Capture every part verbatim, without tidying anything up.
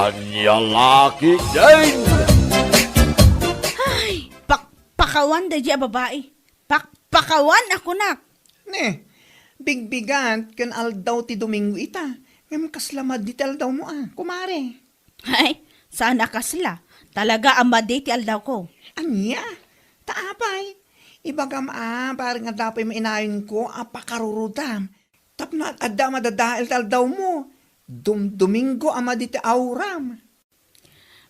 Ania la ketdin? Ay, pakpakawan daydi a babai. Pakpakawan a kunak. Ne, bigbigat ken aldaw ti Domingo ita. Ngem kasla madi ti aldawmo a, kumare. Ay, saan a kasla. Talaga a madi ti aldawko. Ania? Ta apay? Ibagam a, bareng adda pay mainayonko a pakarurudam. Tapno ad-, adda a madadael ti aldawmo. Dum-, Domingo a madi ti awram.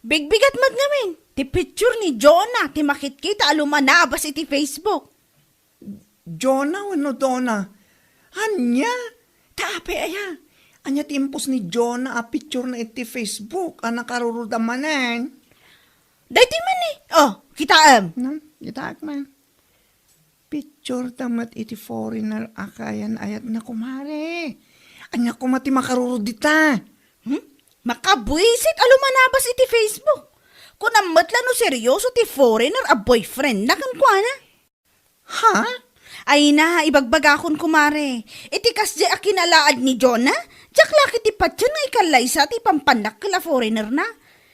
Bigbigat met ngamin, ti picture ni Jonah ti makitkita a lumanabas iti Facebook. Jonah wenno Donna? Ania? Ta apay aya? Ania ti impos ni Jonah a picture na iti Facebook a nakarurudam manen? Daytoy man ni. Oh, kitaem. No, kitaek man. Picture ta met iti foreigner a kaayan-ayatna, kumare. Ania koma ti makarurod dita? Hmm? Makabuisit a lumanabas iti Facebook. Kunam met la no seryoso ti foreigner a boyfriend na kenkuana. Ha? Ay na, ibagbagakon, kumare. Iti kasdi a kinalaad ni Jonah, diak la ketdi patien nga ikallaysa ti pampannakkel a foreigner na.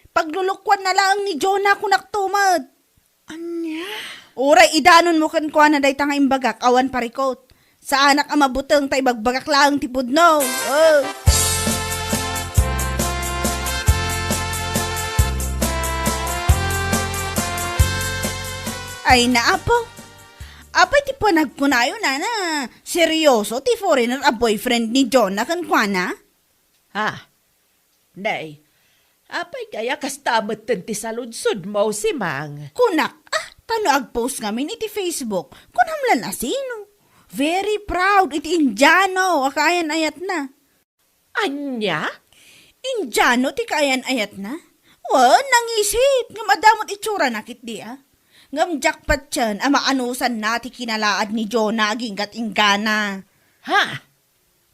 Paglulukuan na laeng ni Jonah, kunak to met. Ania? Uray idanonmo kenkuana dayta nga imbagak awan parikot. Saanak a mabuteng ta ibagbagak laeng ti pudno. Oh. Ay, naapo. Apay ti panagkunayo, nana? Seryoso ti foreigner a boyfriend ni Jonah kenkuana? Ha? Nay, apay kaya kasta metten ti saludsodmo, Simang? Kunak, ah, ta no agpost ngamin iti Facebook, kunam lan a sino. Very proud iti Indiano a kaayan-ayatna. Ania? Indiano ti kaayan-ayatna? Wen, nangisit, ngem adda met itsurana ketdi a. Ngem diak patien a maanusanna ti kinalaad ni Jonah aginggat inggana. Ha?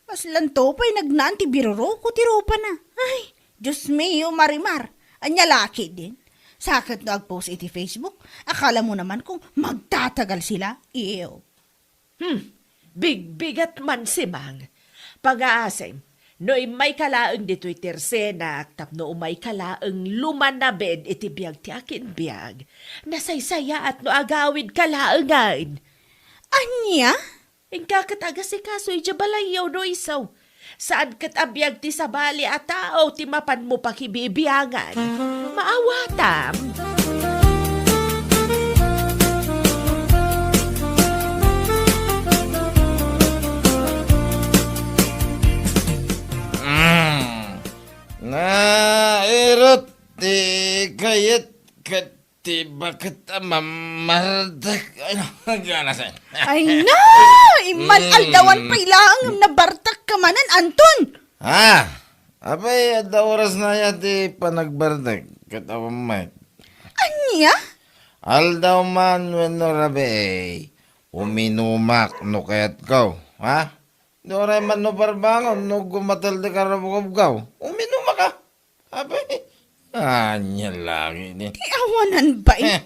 Kaslanto pay nagnaan ti biruroko ti rupana. Ay, Dios mio, Marimar. Ania la ketdin? Sa ket no agpost iti Facebook, akalamo naman kung magtatagal sila? Ew. Hmm, bigbigat man, Simang. Pangaasim, no immayka laeng ditoy tersenak tapno umayka laeng lumanabed iti biag ti akin biag, nasaysayaat no agawidka laengen. Ania? Inka ket agasikaso idiay balayyo no isu. Saan ket a biag ti sabali a tao ti mapanmo pakibibiangan. Maawatam. Mm. Nairut ti kayat ket ti baket a mamardek. Ay, no, gana sa- Ay na! Imman Mm. aldawan pay laeng nabartek ka manen, Anton! Ah, apay, adda oras na ya ti panagbartek ket awan met. Ania? Aldaw man wenno rabii, uminumak no kayatko, ha? Di uray man no parbangon, no gumatel ti karabukabkaw, uminumak, ha? Apay, ania lagi ni? Ti awanan bay? Eh.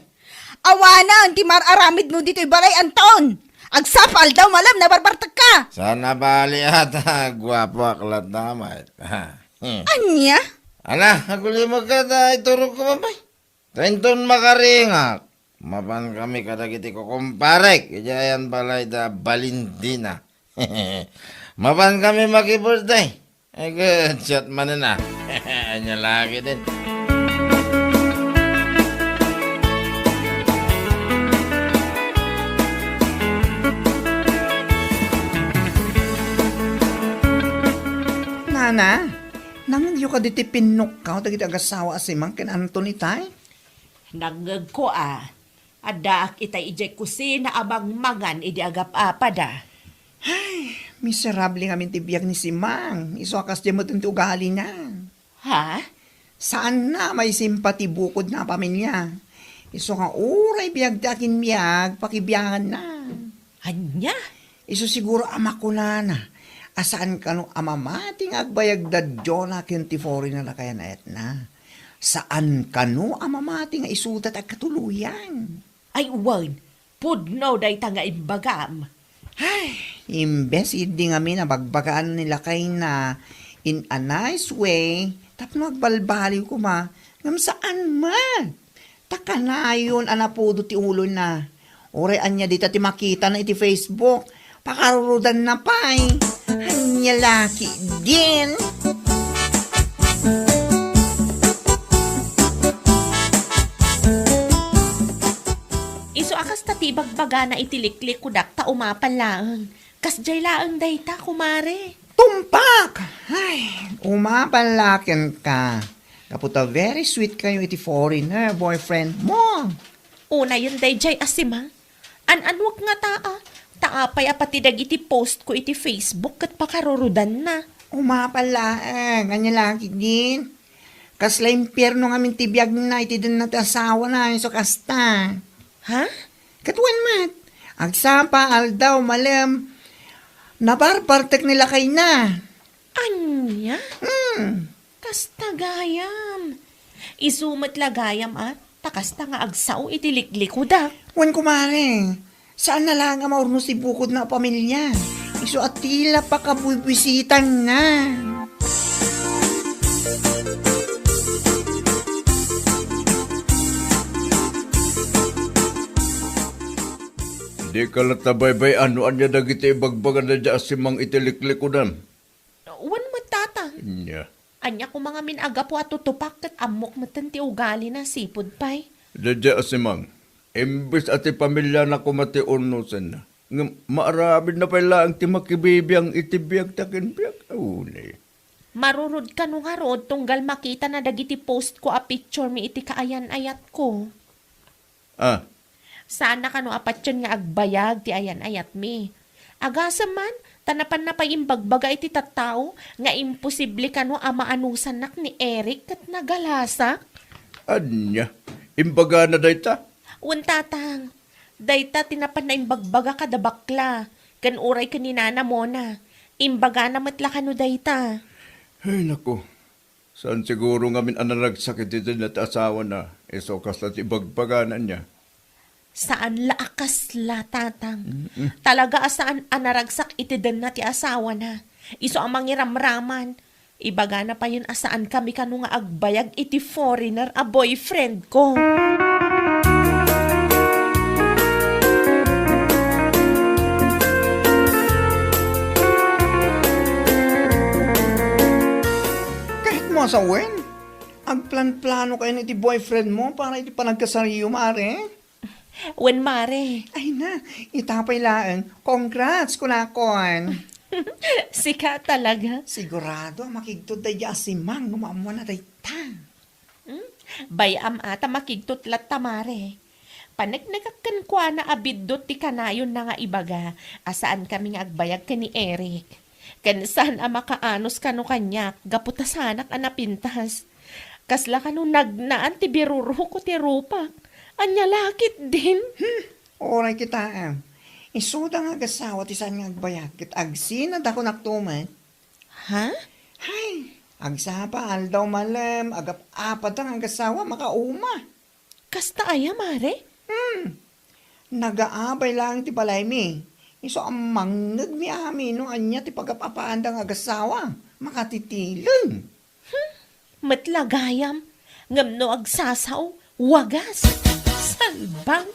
Awanan ti mar-aramidmo ditoy balay, Anton! Agsapa aldaw malem, nabarbartek ka! Sana bali ata, guapoak latta met. Ha. Hmm. Ania? Ala, agulimag ka ta, iturog ko, bay. Ta inton makaringak, mapan kami kadagiti kukumparek, idiay ayan balay da Valentina. Mapan kami maki-birthday. Ay, good shot manen, ah. Ania lagi din. Nana, nangyo kadi ti pinnukkaw dagiti agasawa a Simang ken Anton itay? Nangngegko a, addaak itay idiay kusina a mangmangan idi agap-apada. Ay, miserable ngamin ti biag ni Simang. Isu a kasdiay met ti ugalina. Ha? Saanna a maisimpa ti bukodna a pamilia. Isu nga uray biag ti akinbiag, pakibianganna. Ania? Isu siguro a makunana a saan kano a mamati nga agbayag da Jonah ken ti foreigner a kayan-ayatna. Saan kano a mamati nga isuda ti agkatuloyan. Ay, wen, pudno dayta nga imbagam. Ay, imbes idi ngamin a bagbagaan ni lakayna, in a nice way, tapno agbalbaliw koma, ngem saan met. Ta kanayon a napudo ti ulona. Uray ania dita ti makitana iti Facebook, pakarurudanna pay. Ania la ketdin? Isu a kasta ti ibagbagana iti liklikudak ta umapal laeng. Kasdiay laeng dayta, kumare. Tumpak! Ay, umapal la kenka. Gapu ta very sweet kayo iti foreigner boyfriend mo. Unayen daydiay a simang. An-anuak ngata a, ta apay a pati dagiti post ko iti Facebook ket pakarurudanna. Umapal laeng, ania la ketdin? Kasla impierno ngamin ti biagna iti denna ti asawana, isu kasta. Ha? Ket wen met, agsapa, aldaw, malem, nabarbartek ni lakayna. Ania? Hmm. Kasta gayam. Isu met la gayam a, ta kasta nga agsao iti liklikudak. Wen, kumare, saan na laeng a maurnos ti bukodna a pamilia. Isu a ti la pakabuybuysitanna. Dika latta baybay-an no ania dagiti ibagbaga daydiay a simang iti liklikudam. Wen met, Tatang. Ania? Ania koma ngamin a gapu a tutupak ket ammok metten ti ugalina sipud pay. Daydiay a simang, imbes a ti pamiliana koma ti urnosenna, ngem maaramidna pay laeng ti makibibiang iti biag ta ken biag. Aw, ni. Marurod kano ngarud tunggal makitana dagiti post ko a picture mi iti kaayan-ayatko. Ah. Saanna kano a patien nga agbayag ti ayan-ayatmi. Agasem man, ta napanna pay imbagbaga iti tattao nga imposible kano a maanusannak ni Eric ket nagalasak. Ania? Imbagana dayta? Wen, Tatang. Dayta ti napanna imbagbaga kada bakla, ken uray ken ni Nana Mona. Imbagana met la kano dayta. Ay, naku. Saan siguro ngamin a naragsak iti dayta ti asawana, isu kasta ti ibagbagana ania? Saan la a kasla, Tatang. Mm-mm. Talaga a saan a naragsak iti denna ti asawana. Isu a mangiramraman. Ibagana payen a saan kami kano nga agbayag iti foreigner a boyfriend ko. Kahit mo asawen, agplanplano kayo iti boyfriend mo para iti panagkasariyo, mare? Wen, mare. Ay na, ita pay laeng. Congrats, kunakon. Sika talaga. Sigurado a makigtot daydiay a simang no maammoanna dayta. Hmm? Bay-am a ta makigtot latta, mare. Paneknekak kenkuana a biddut ti kanayonna nga ibaga a saan kami nga agbayag ken ni Eric. Ken saan a makaanus kano kaniak gapu ta saanak a napintas. Kasla kano nagnaan ti birurhok ti rupak. Ania la ketdin? Hmm, uray kitaem. Isuda nga agasawa ti saan nga agbayag ket agsinadako naktumet. Ha? Hay, agsapa aldaw malem, agap-apada nga agasawa, makauma. Kasta aya, mare? Hmm. Nagaabay laeng ti balaymi. Isu a mangngegmi amin no ania ti pagap-apaanda nga agasawa. Makatitileng. Hmm. Met la gayam. Ngem no agsasao, wagas. Salbang.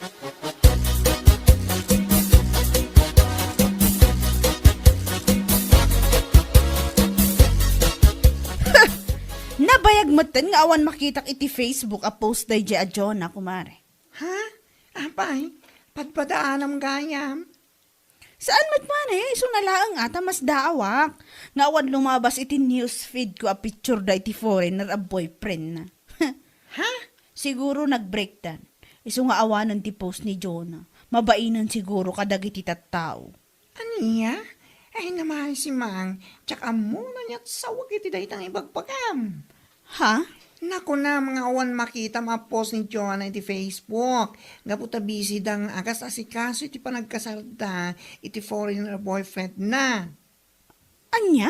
Nabayag metten nga awan makitak iti Facebook a post daydiay a Jonah, kumare. Ha? Apay, padpadaanam gayam? Saan met, mare, isu na laeng a ta masdaawak nga awan lumabas iti news feed ko a picture da iti foreigner a boyfriend na. Ha? Siguro nag-breakdan. Isu nga awanen ti post ni Jonah. Mabainen siguro kadagiti tattao. Ania? Ay, namay si Mang, diak ammo no aniat sawag iti dayta nga ibagbagam. Ha? Nakunam nga awan makitam a post ni Joanna iti Facebook. Gapu ta busy da nga agas-asikaso iti panagkasarda iti foreigner boyfriend na. Ania?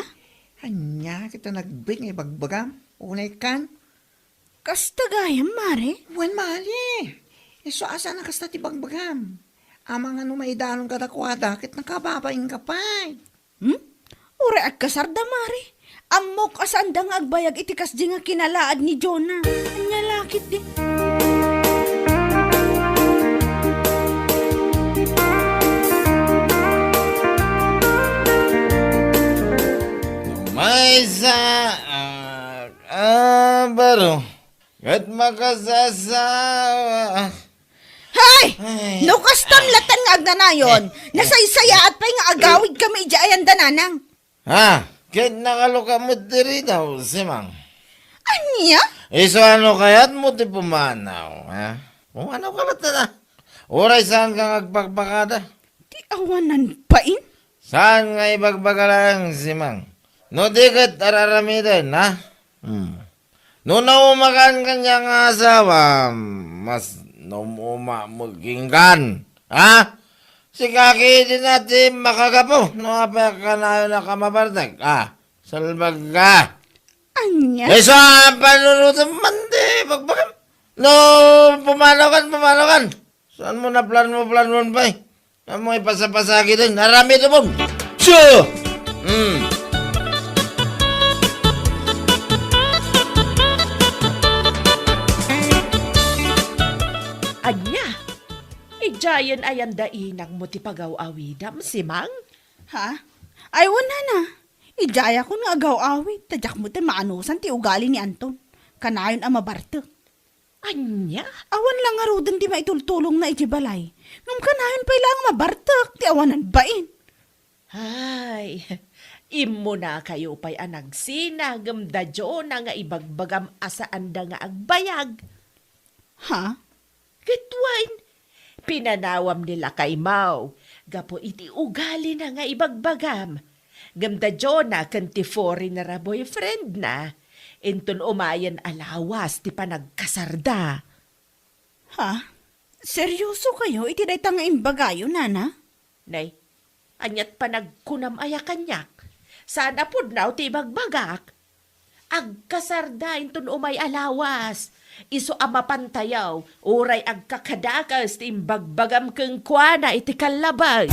Ania, kita nagbig nga ibagbagam? Unay kan? Kasta gayam, mare? Wen, mali. Isu a saan a kasta ti bagbagam. Amangan no maidanon kadakuada, ket nakababain ka pay. Hmm? Uray agkasarda, mare. Ammok a saanda nga agbayag iti kasdi nga kinalaad ni Jonah. Ania la ketdi? Maysa, ah, ah, baro. Ket makasasawa. Hay! Ay. No kastam latta nga agnanayon, Eh. nasaysayaat pay nga agawidkami idiay ayan da, nanang. Ha? Ket nakaluka met diri daw, Simang. Ania? Isu ano kayatmo ti pumanaw, ha? Pumanaw ka latta na. Uray saanka nga agpakpakada. Ti awanan bain? Saan nga ibagbaga laeng, Simang? No di ket ar-aramiden, ha? Hmm. No naumakan kaniak nga asawa, mas naum-uma met kenka. Ha? Sika ketdi ti makagapu, no apay a kanayon a mabartek, ha? Salbag ka. Ania? Isu a panunotem man ti bagbagam. No, pumanaw kan, pumanaw kan. Saanmo naplanmo-planmon pay? Ammo ipasapasakiten, aramidem. Siya! Hmm. Ania? Idiayen ayan da inangmo ti pagaw-awidam, Simang? Ha? Ay, wen, nana. Idiayakon nga agaw-awid, ta diak met maanusan ti ugali ni Anton. Kanayon a mabartek. Ania? Awan la ngaruden ti maitultulongna iti balay. Ngem kanayon pay laeng mabartek ti awanan bain. Ay, immunakayo pay a nagsina ngem da Jonah nga ibagbagam a saanda nga agbayag. Ha? Ket wen, pinanawam ni lakaymo gapu iti ugalina nga ibagbagam. Ngem da Jonah ken ti foreigner a boyfriendna, inton umayen a lawas ti panagkasarda. Ha? Seryosokayo iti dayta nga imbagayo, nana? Nay, aniat panagkunam aya kaniak? Saan a pudno ti ibagbagak? Agkasarda inton umay a lawas. Isu a mapantayaw, uray agkakadakes ti imbagbagam kenkuana iti kallabes.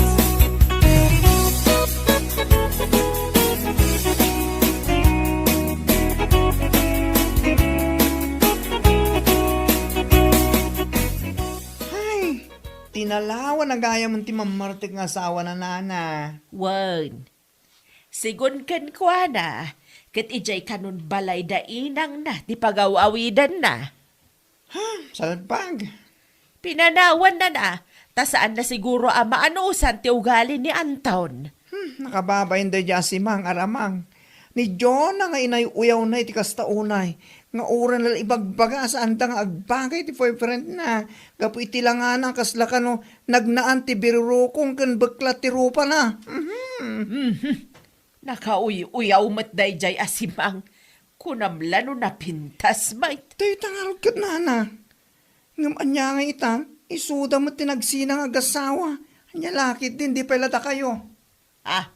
Ay, tinalawan a gayam ti mammartek nga asawana, nana. Wen, sigun kenkuana, ket idiay kanon balay da inangna ti pagaw-awidanna. Ha, salbag. Pinanawannana, ta saanna siguro a maanusan ti ugali ni Anton. Hmm, nakababain daydiay a Simang, aramang. Ni Jonah nga inay-uyawna iti kasta unay, nga uray la ibagbaga a saanda nga agbagay ti boyfriendna, gapu iti langana a kasla kano nagnaan ti birurukong ken beklat ti rupana. Mhm. Mhm. Nakauy-uyaw met daydiay a Simang. Kunam la no napintas met. Dayta ngarud ket, nana. Ngem ania nga ita, isuda met ti nagsina nga agasawa. Ania la ketdin, di pay la dakayo. Ah.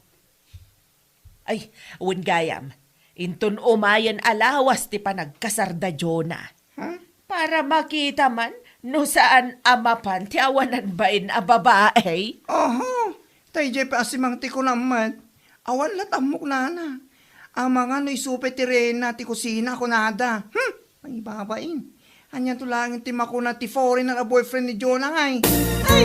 Ay, wen gayam. Inton umayen a lawas ti panagkasarda Jonah. Ha? Para makita man no saan a mapan ti awanan bain a babae. Aha, daydiay pay a Simang ti kunam met. Awan la ti ammok, nana. Amangan no isu pay ti reyna ti kusina, kunada. Hmm, mangibabain. Anianto laeng ti makuna ti foreigner a boyfriend ni Jonah, ngay? Ay!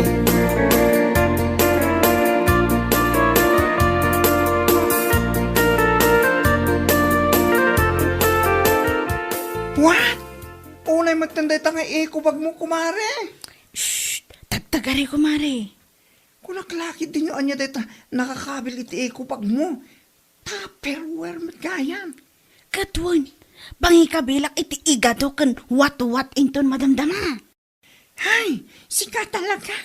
What? Unay metten dayta nga eco bag mo, kumare. Shh! Tagtagari, kumare. Kunak lakit dinyo ania dayta nakakabil iti eco bag mo. Tupperware met gayam. Ket wen, pangikabilak iti igado ken watwat inton madamdama. Hay, sika talaga.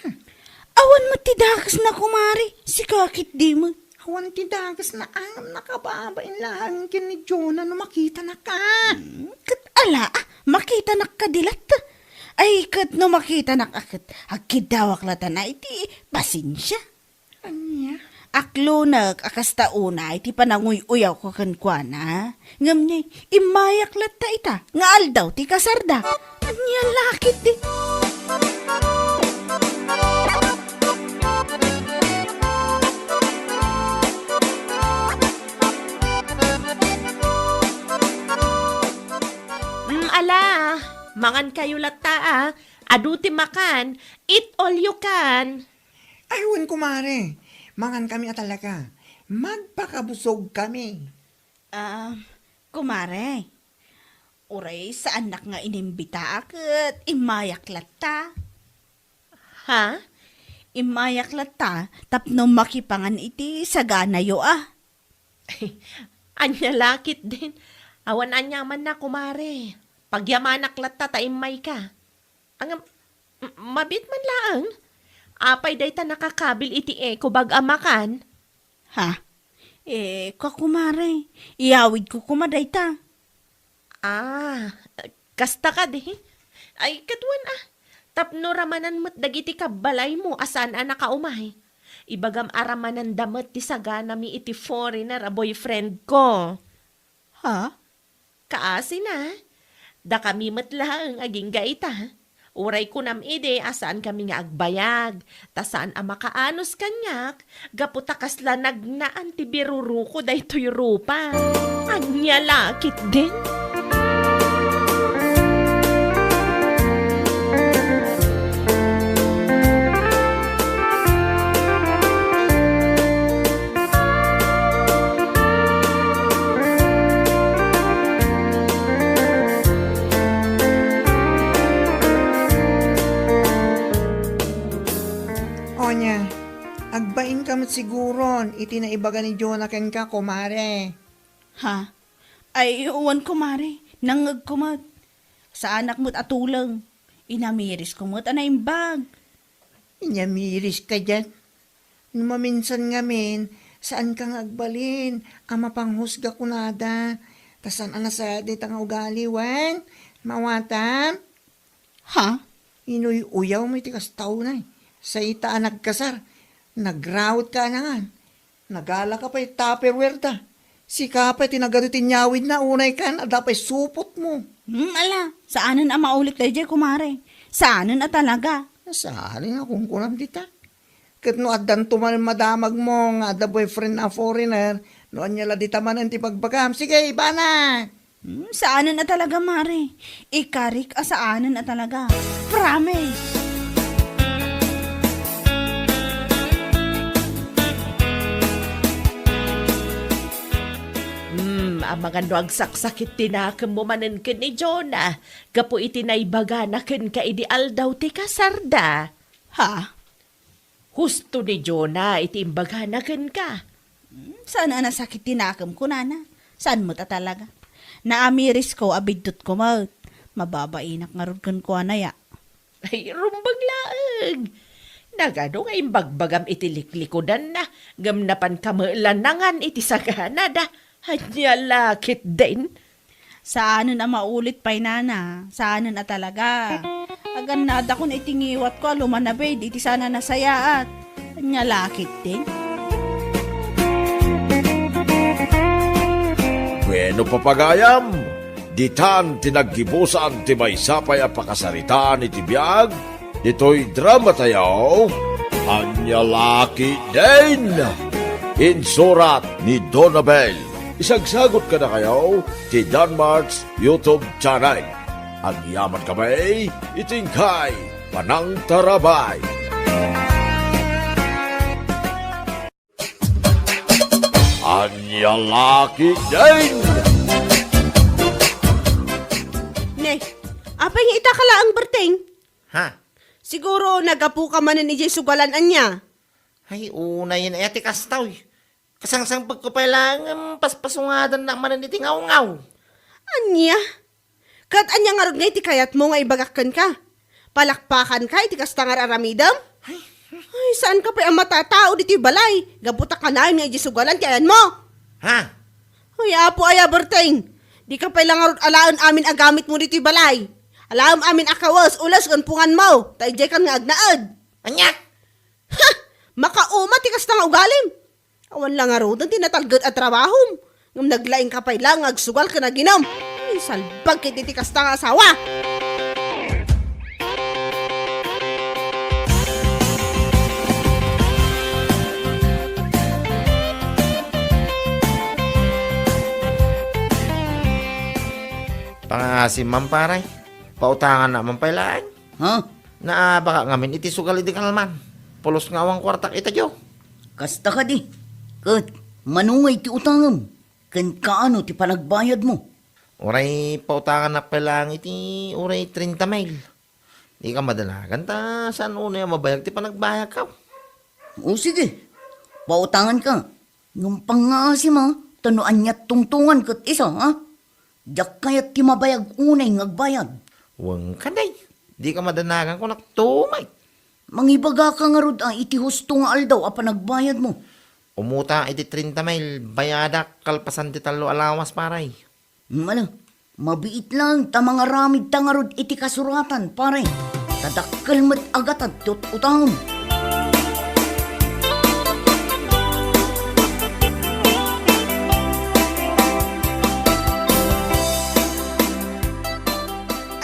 Awan met ti dakesna, kumare, sika ketdi met. Awan ti dakesna, ngem nakababain laeng ken ni Jonah no makitanaka. Hmm, ket ala, ah, makitanak kadi latta. Ay, ket no makitanak a ket agkiddawak latta na iti pasensia. Ania? Aklonek a kasta unay ti pananguy-uyawko kenkuana. Ngem ni, immayak latta ita nga aldaw ti kasarda. Ania la ketdi? Ala, mangankayo latta, a. Adu ti makan. Eat all you can. Ay, wen, kumare. Mangankami a talaga. Magpakabusogkami. Ah, kumare, uray saannak nga inimbitaak ket immayak latta. Ha? Immayak latta tapno makipangan iti saganayo a. Ania la ketdin? Awan aniamanna, kumare. Pagyamanak latta ta immayka. Ngem, m-, mabiit man laeng. Apay dayta nakakabil iti eco bag a makan? Ha? Eh, ka kumare, iyawidko koma dayta. Ah, kasta kadi? Ay, ket wen a, tapno ramanan met dagiti kabbalaymo a saan a nakaumay. Ibagam a ramananda met ti saganami iti foreigner a boyfriend ko. Ha? Kaasina, dakami met laeng agingga ita. Uray kunam idi a saankami nga agbayag, ta saan a makaanus kaniak, gapu ta kasla nagnaan ti biruruko daytoy rupa. Ania la ketdin? Onya, agbainka met siguron iti naibaga ni Jonah kenka, kumare. Ha? Ay, wen, kumare. Nangngegko met. Saanak met a tuleng. Inamirisko met a naimbag. Inyamiris ka diay. No maminsan ngamin, saanka nga agbalin a mapanghusga kunada. Ta saan a nasayaat dayta nga ugali, wen? Maawatam? Ha? Inuy-uyawmo iti kasta unay. Say ta a nagkasar, nagraot ka a nangan. Nagala ka pay Tupperware da. Sika pay ti nagadu ti inyawidna, unay kan, adda pay supotmo. Hmm, ala, saanen a maulit daydiay, kumare. Saanen a talaga. Saanen a kunkunam dita. Ket no addanto manen madamagmo nga adda boyfriend a foreigner, no ania la dita manen ti bagbagam. Sige, ibana! Hmm, saanen a talaga, mare. Ikarik a saanen a talaga. Promise! Hmm, amangan no agsaksakit ti nakemmo manen ken ni Jonah, gapu iti naibagana kenka idi aldaw ti kasarda. Ha? Husto ni Jonah iti imbagana kenka. Hmm, saan a nasakit ti nakem, kunana. Saan met a talaga. Naamirisko a biddutko met. Mababainak ngarud kenkuana ya. Ay, rumbeng laeng. Nagadu nga imbagbagam iti liklikudanna, ngem napanka met la nangan iti saganada. Ania la ketdin? Saanen a maulit pay, nana. Saanen a talaga. Agannadakon iti ngiwatko a lumanabid iti saan a nasayaat. Ania la ketdin? Bueno, papagayam, ditan ti naggibusan ti maysa pay a pakasaritaan iti biag ditoy drama tayo, Ania la ketdin? Insurat ni Donabel. Isagsagot kadakayo ti Danmart's YouTube channel. Agyaman kami iti inkay panangtarabay. Ania la ketdin? Ne, apay nga ita ka laeng, Berting? Ha? Siguro, naggapu ka manen idiay sugalan, ania? Ay, unayen aya ti kasta, uy. Kasangsangpetko pay laeng, em, paspasungadannak manen iti ngawngaw. Ania? Ket ania ngarud ngay ti kayatmo nga ibagak kenka? Palakpakanka iti kasta nga ar-aramidem? Ay. Ay, saanka pay a matatao ditoy balay. Gapu ta kanayon nga idiay sugalan ti ayanmo. Ha? Ay, Apo aya, Berting. Dika pay la ngarud alaen amin a gamitmo ditoy balay. Alaem amin a kawes, ules, ken punganmo. Ta idiaykan nga agnaed. Ania? Ha! Makauma ti kasta nga ugalim. Awan la ngaruden ti natalged a trabahom, ngem naglaingka pay la nga agsugal ken aginem. Ay, salbag ketdi ti kasta nga asawa! Pangaasim man, pare. Pautangannak man pay laeng. Ha? Naabaka ngamin iti sugal idi kalman. Pulos nga awan kuartak ita, Joe. Kasta kadi. Ket, mano ngay ti utangem? Ken kaano ti panagbayadmo? Uray pautangannak pay laeng iti uray treinta mil. Dika madanagan ta saan unay a mabayag ti panagbayagko. O sige, pautanganka. Ngem pangngaasim a, ta no aniat tungtongan ket isu, ha? Diak kayat ti mabayag unay nga agbayad. Wen kadi, dika madanagan kunak tumay. Mangibagaka ngarud a iti husto nga aldaw a panagbayadmo. Umutang iti treinta mil, bayadak kalpasan ti tallo a lawas, pare. Mala, mabiit laeng ta mangaramidta ngarud iti kasuratan, pare. Ta dakkel met a gatad ti ut-utangem.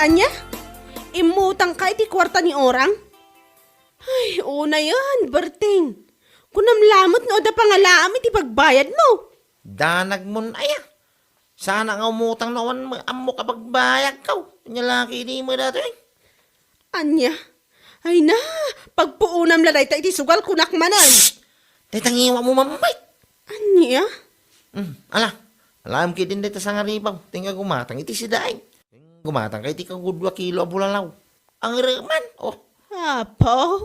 Ania? Immutangka iti kuarta ni Orang? Ay, unayen, Berting. Kunam lamet no adda pangalaam iti pagbayadmo. Danagmon aya. Saan nga umutang no awan ammok a pagbayagko. Ania la ketdi met daytoy? Ania? Ay na, pagpuonam la dayta iti sugal kunak manen. Dayta ngiwatmo, Ma'am Mike. Ania? Hmm, ala. Alaem ketdin dayta sangaripaw. Ti nga gumatang iti sidaen. Gumatangka iti kagudua kilo a bulalaw. Angereman, oh. Apo,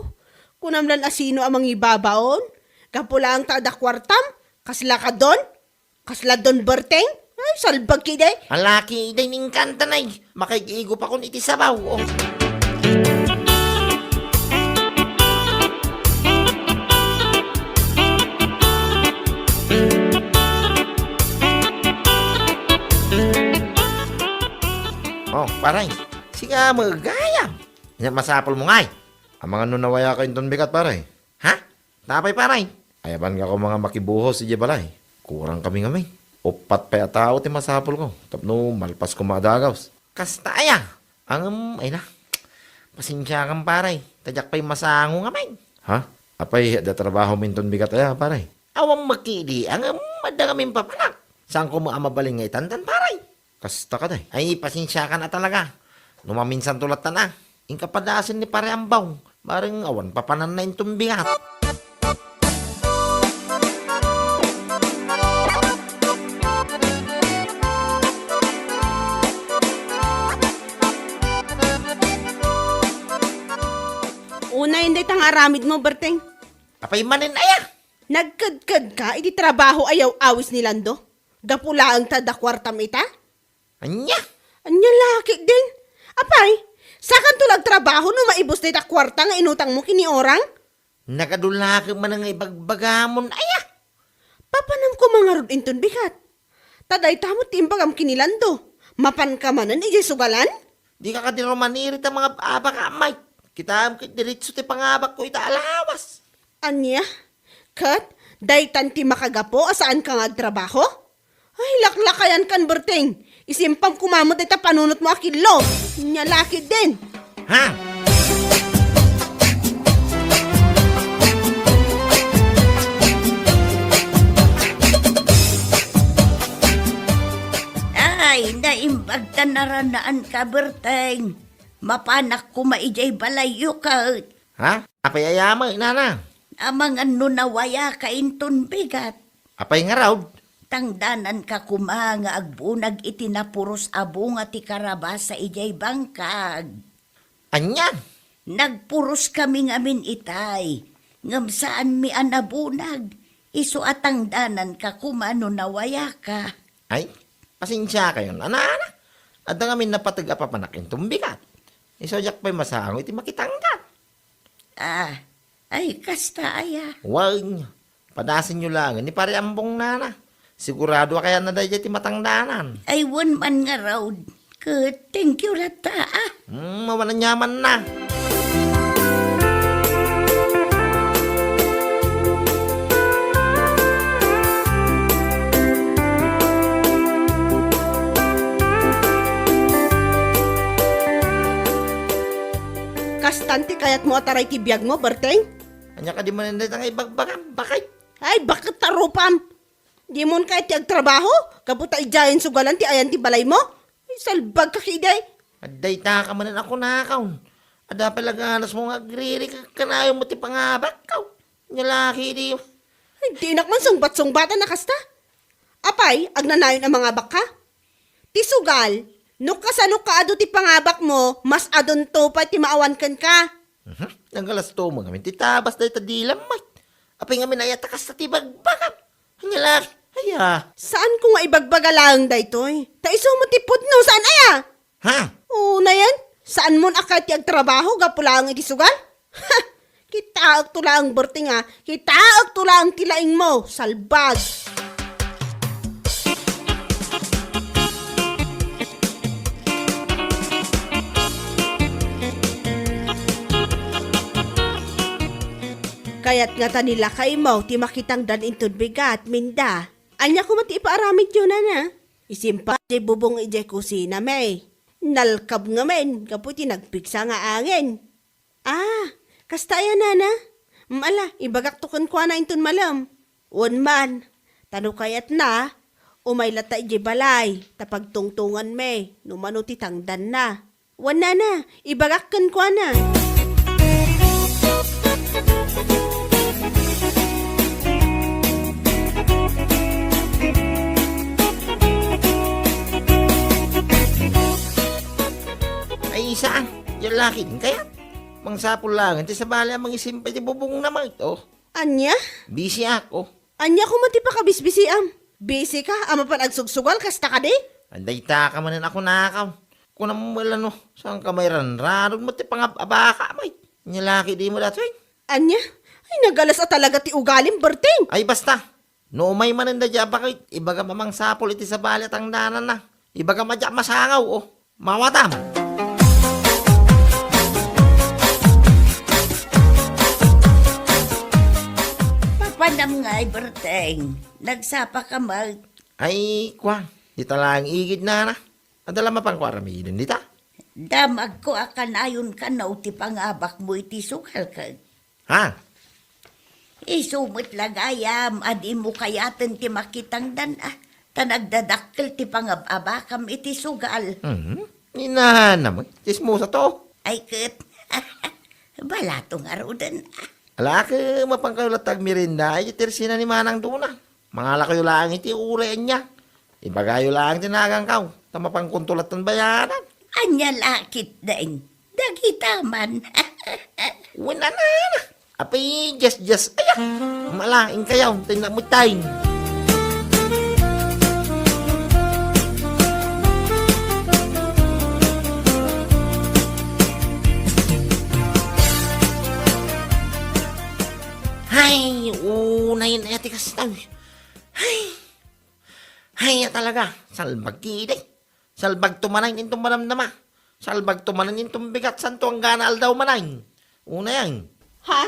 kunam lan a sino a mangibabaon? Gapu laeng ta adda kuartam, kasla ka don? Kasla don Berteng? Ay, salbag ketdi. Ala ketdi, inkantanay. Makaigigo pa kon iti sabaw, oh. Oh, pare, sika met gayam. Ania masapulmo ngay? Amangan no nawayaka inton bigat, pare. Ha? Apay, pare? Ay, apan nga koma nga makibuhos idiay balay. Kurang kami ngamin. Uppat pay a tao ti masapulko tapno malpas koma a dagaws. Kasta aya? Ngem, ay na. Pasensiakan, pare. Ta diak pay masango ngamin. Ha? Apay, adda trabahom inton bigat aya, pare? Awan met ketdi, ngem adda ngamin papanak. Saanko met a mabalin nga itantan, pare? Kasta kadi. Ay, pasensiakan a talaga. No maminsanto lattan a. Inka padasen ni Pare Ambong. Bareng awan papananna inton bigat. Unayen dayta nga aramidmo, Berteng. Apay manen aya? Nagkedkedka iti trabaho a yaw-awis ni Lando? Gapu laeng ta adda kuartam ita? Ania? Ania la ketdin? Apay, saankanto la agtrabaho no maibus dayta kuarta nga inutangmo ken ni Orang? Nagadu la ket manen nga ibagbagamon aya? Papanam koma ngarud inton bigat. Ta dayta met ti imbagam ken ni Lando. Mapanka manen idiay sugalan? Dika kadi rumaniri ta mangab-abaka, Mike. Kitaem ket diretso ti pangabakko ita a lawas. Ania? Ket daytan ti makagapu a saanka nga agtrabaho? Ay, laklakayankan, Berteng. Isimpam koma met dayta panunotmo a killo. Ania la ketdin? Ha? Ay, naimbag ta naranaanka, Berteng. Mapanak koma idiay balayyo ket. Ha? Apay aya met, nana? Amangan no nawayaka inton bigat. Apay ngarud? Tangdananka koma nga agbunag iti napuros a bunga ti karabasa idiay bangkag. Ania? Nagpuros kami ngamin itay, ngem saanmi a nabunag. Isu a tangdananka koma no nawayaka. Ay, pasensiakayon, nana. Adda ngamin napateg a papanak inton bigat. Isu a diak pay masango iti makitangdan. Ah, ay, kasta aya. Wen, padasenyo laengen ni Pare Ambong, nana. Sigurado a kayatna daydiay ti matangdanan. Ay, wen man ngarud. Ket thank you latta, ah. Hmm, awan aniamanna. Kastan ti kayatmo a taray ti biagmo, Berteng? Ania kadi manen dayta nga ibagbagam, bakit? Ay, bakit ta rupam? Dimon kayat ti agtrabaho? Gapu ta idiayen sugalan ti ayan ti balaymo? Salbag ka kidi. Adda ita ka manen a kunakaw. Adda pay la ganasmo nga agririkek kanayon met ti pangabakkaw. Nya la kidi. Ay, dinak man sungbat-sungbatan a kasta. Apay, agnanayon a mangabakka? Ti sugal, no kasano kaadu ti pangabakmo, mas adunto pay ti maawan kenka. Mhm. Nagalasto mo ngamin ti tabas dayta dilam, Mike. Apay ngamin aya ta kasta ti bagbagam. Anya la, aya. Saanko nga ibagbaga laeng daytoy? Ta isu met ti pudno, saan aya? Ha? Unayen, saanmon a kayat ti agtrabaho gapu laeng iti sugal? Ha! Kitaekto laeng, Berting, a. Kitaekto laeng ti laingmo, salbag. Kayat ngata ni lakaymo ti makitangdan inton bigat, Minda. Ania koma ti ipaaramidyo, nana? Isimpa ti bubong idiay kusina, May. Nalkab ngamin gapu iti nagpigsa nga angin. Ah, kasta aya, nana? Mm, ala, ibagakto kenkuana inton malem. Wen man, ta no kayatna, umay latta idiay balay, ta pagtungtonganmi no mano ti tangdanna. Wen, nana, ibagak kenkuana. Ay, saan? Diay laki din kayat? Mangsapul laeng ti sabali a mangisimpa iti bubongna, Mike, oh. Ania? Busy ako. Ania koma ti pakabisbisiam? Busy ka a mapan agsugsugal kasta kadi? Adda ita ka manen a kunakaw. Kunam met la no, saanka mairanranon met ti pangab-abaka, Mike. Nya la kidi mo datoy? Ania? Ay, nagalas a talaga ti ugalim, Berting. Ay, basta. No umay manen daydiay a bakit, ibagam a mangsapul iti sabali a tangdananna. Ibagam a diak masangaw, oh. Mawatam. Papanam ngay, Berteng? Nagsapa ka met? Ay, kua, dita laeng igid, nana. Adda la mapanko aramiden dita? Damagko a kanayon kano ti pangabakmo iti sugal ket. Ha? Isu met la gayam a dimo kayaten ti makitangdan, a, ta nagdadakkel ti pangab-abakam iti sugal. Mhm. Inana mo, tsismosa to. Ay ket, balato ngaruden, a. Ala, ket mapankayo latta agmerienda, ay, ti tersina ni Manang Dona. Mangalakayo laeng iti uray ania. Ibagayo laeng ti nagankaw, ta mapankonto latta bayadan. Ania la ketdin? Dagita man. Wen, nana. Apay, just, just, aya. Mala, inkayaw, tayo na mo time. Hay, unayen aya ti kasta. Hay. Hay, talaga, salbag kidi. Salbagto manen inton madamdama. Salbagto manen inton bigat, santo anggana aldaw manen. Unayen. Ha?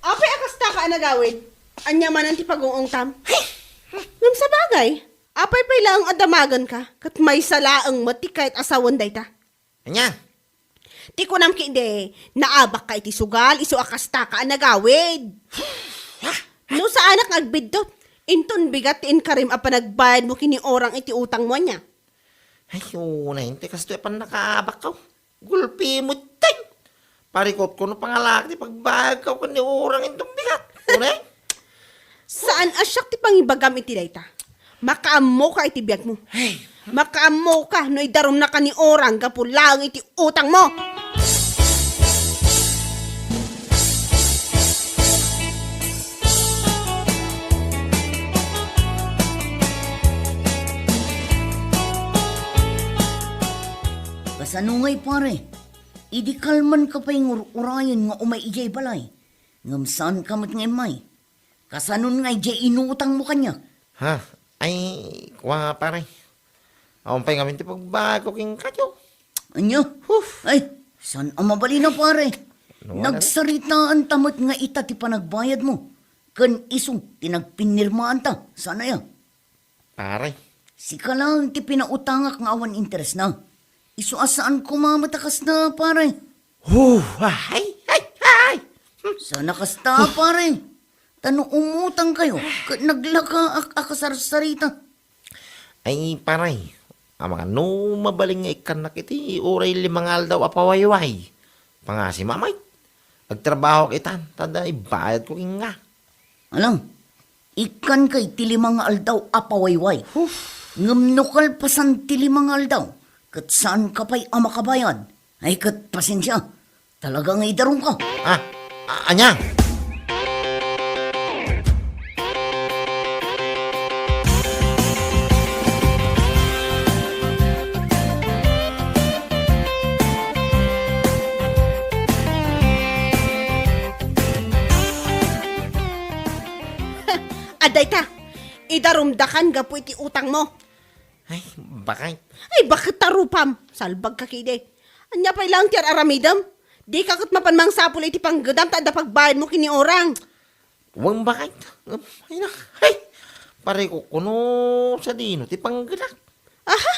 Apay a kasta ka a nagawid? Ania manen ti pagung-ungtam? Ngem sabagay, apay pay laeng a damagenka, ket maysa laeng met ti kayat a sawen dayta. Ania? Ti kunam kidi, naabakka iti sugal, isu a kastaka a nagawid. No saanak nga agbiddut, inton bigat ti inkarim a panagbayadmo ken ni Orang iti utangmo, ania? Ay, unay, ti kastoy a pannakaabakko. Gulpi mo, tay! Parikutko no pangalak ti pagbayadko ken ni Orang inton bigat. Unay? Saan a siak ti pangibagam iti dayta. Makaammoka iti biagmo. Hey. Makaammoka no idarumnaka ni Orang gapu laeng iti utangmo. Kasano ngay, pare? Idi kalmanka pay nga ur-urayen nga umay idiay balay, ngem saanka met nga immay. Kasanon nga idiay inutangmo kaniak? Ha? Ay, kua, pare. Awan pay ngamin ti pagbago kenkayo. Ania? Huf! Ay, saan a mabalin a, pare? Ano, ano? Nagsaritaanta met nga ita ti panagbayadmo, ken isu ti nagpinirmaanta. Saan aya? Pare. Sika laeng ti pinautangak nga awan interesna. Isu a saan koma met a kasta, pare. Huh, ay, ay, ay. Saan a kasta, pare. Ta no umutangkayo, ket naglakaak a kasarsarita. Ay, pare. Amangan no mabalin nga ikkannak iti uray lima nga aldaw a pawayway. Pangasi mamay. Agtrabahoak itan, ta adda ibayadko kenka. Alam, ikkanka iti lima nga aldaw a pawayway. Ngem no kalpasan ti lima nga aldaw, ket saanka pay a makabayad, ay ket pasensia, talaga nga idarumka. Ah, a-, ania? Adda ita, idarumdakan gapu iti utangmo. Ay, bakay. Ay, baket ta rupam. Salbagka kidi. Ania pay laeng ti ar-aramidem? Dika ket mapan mangsapul iti panggedam ta adda pagbayadmo ken ni Orang. Wen, bakay. Ay, na. Ay, pare ko kuno sadino ti panggedak. Aha!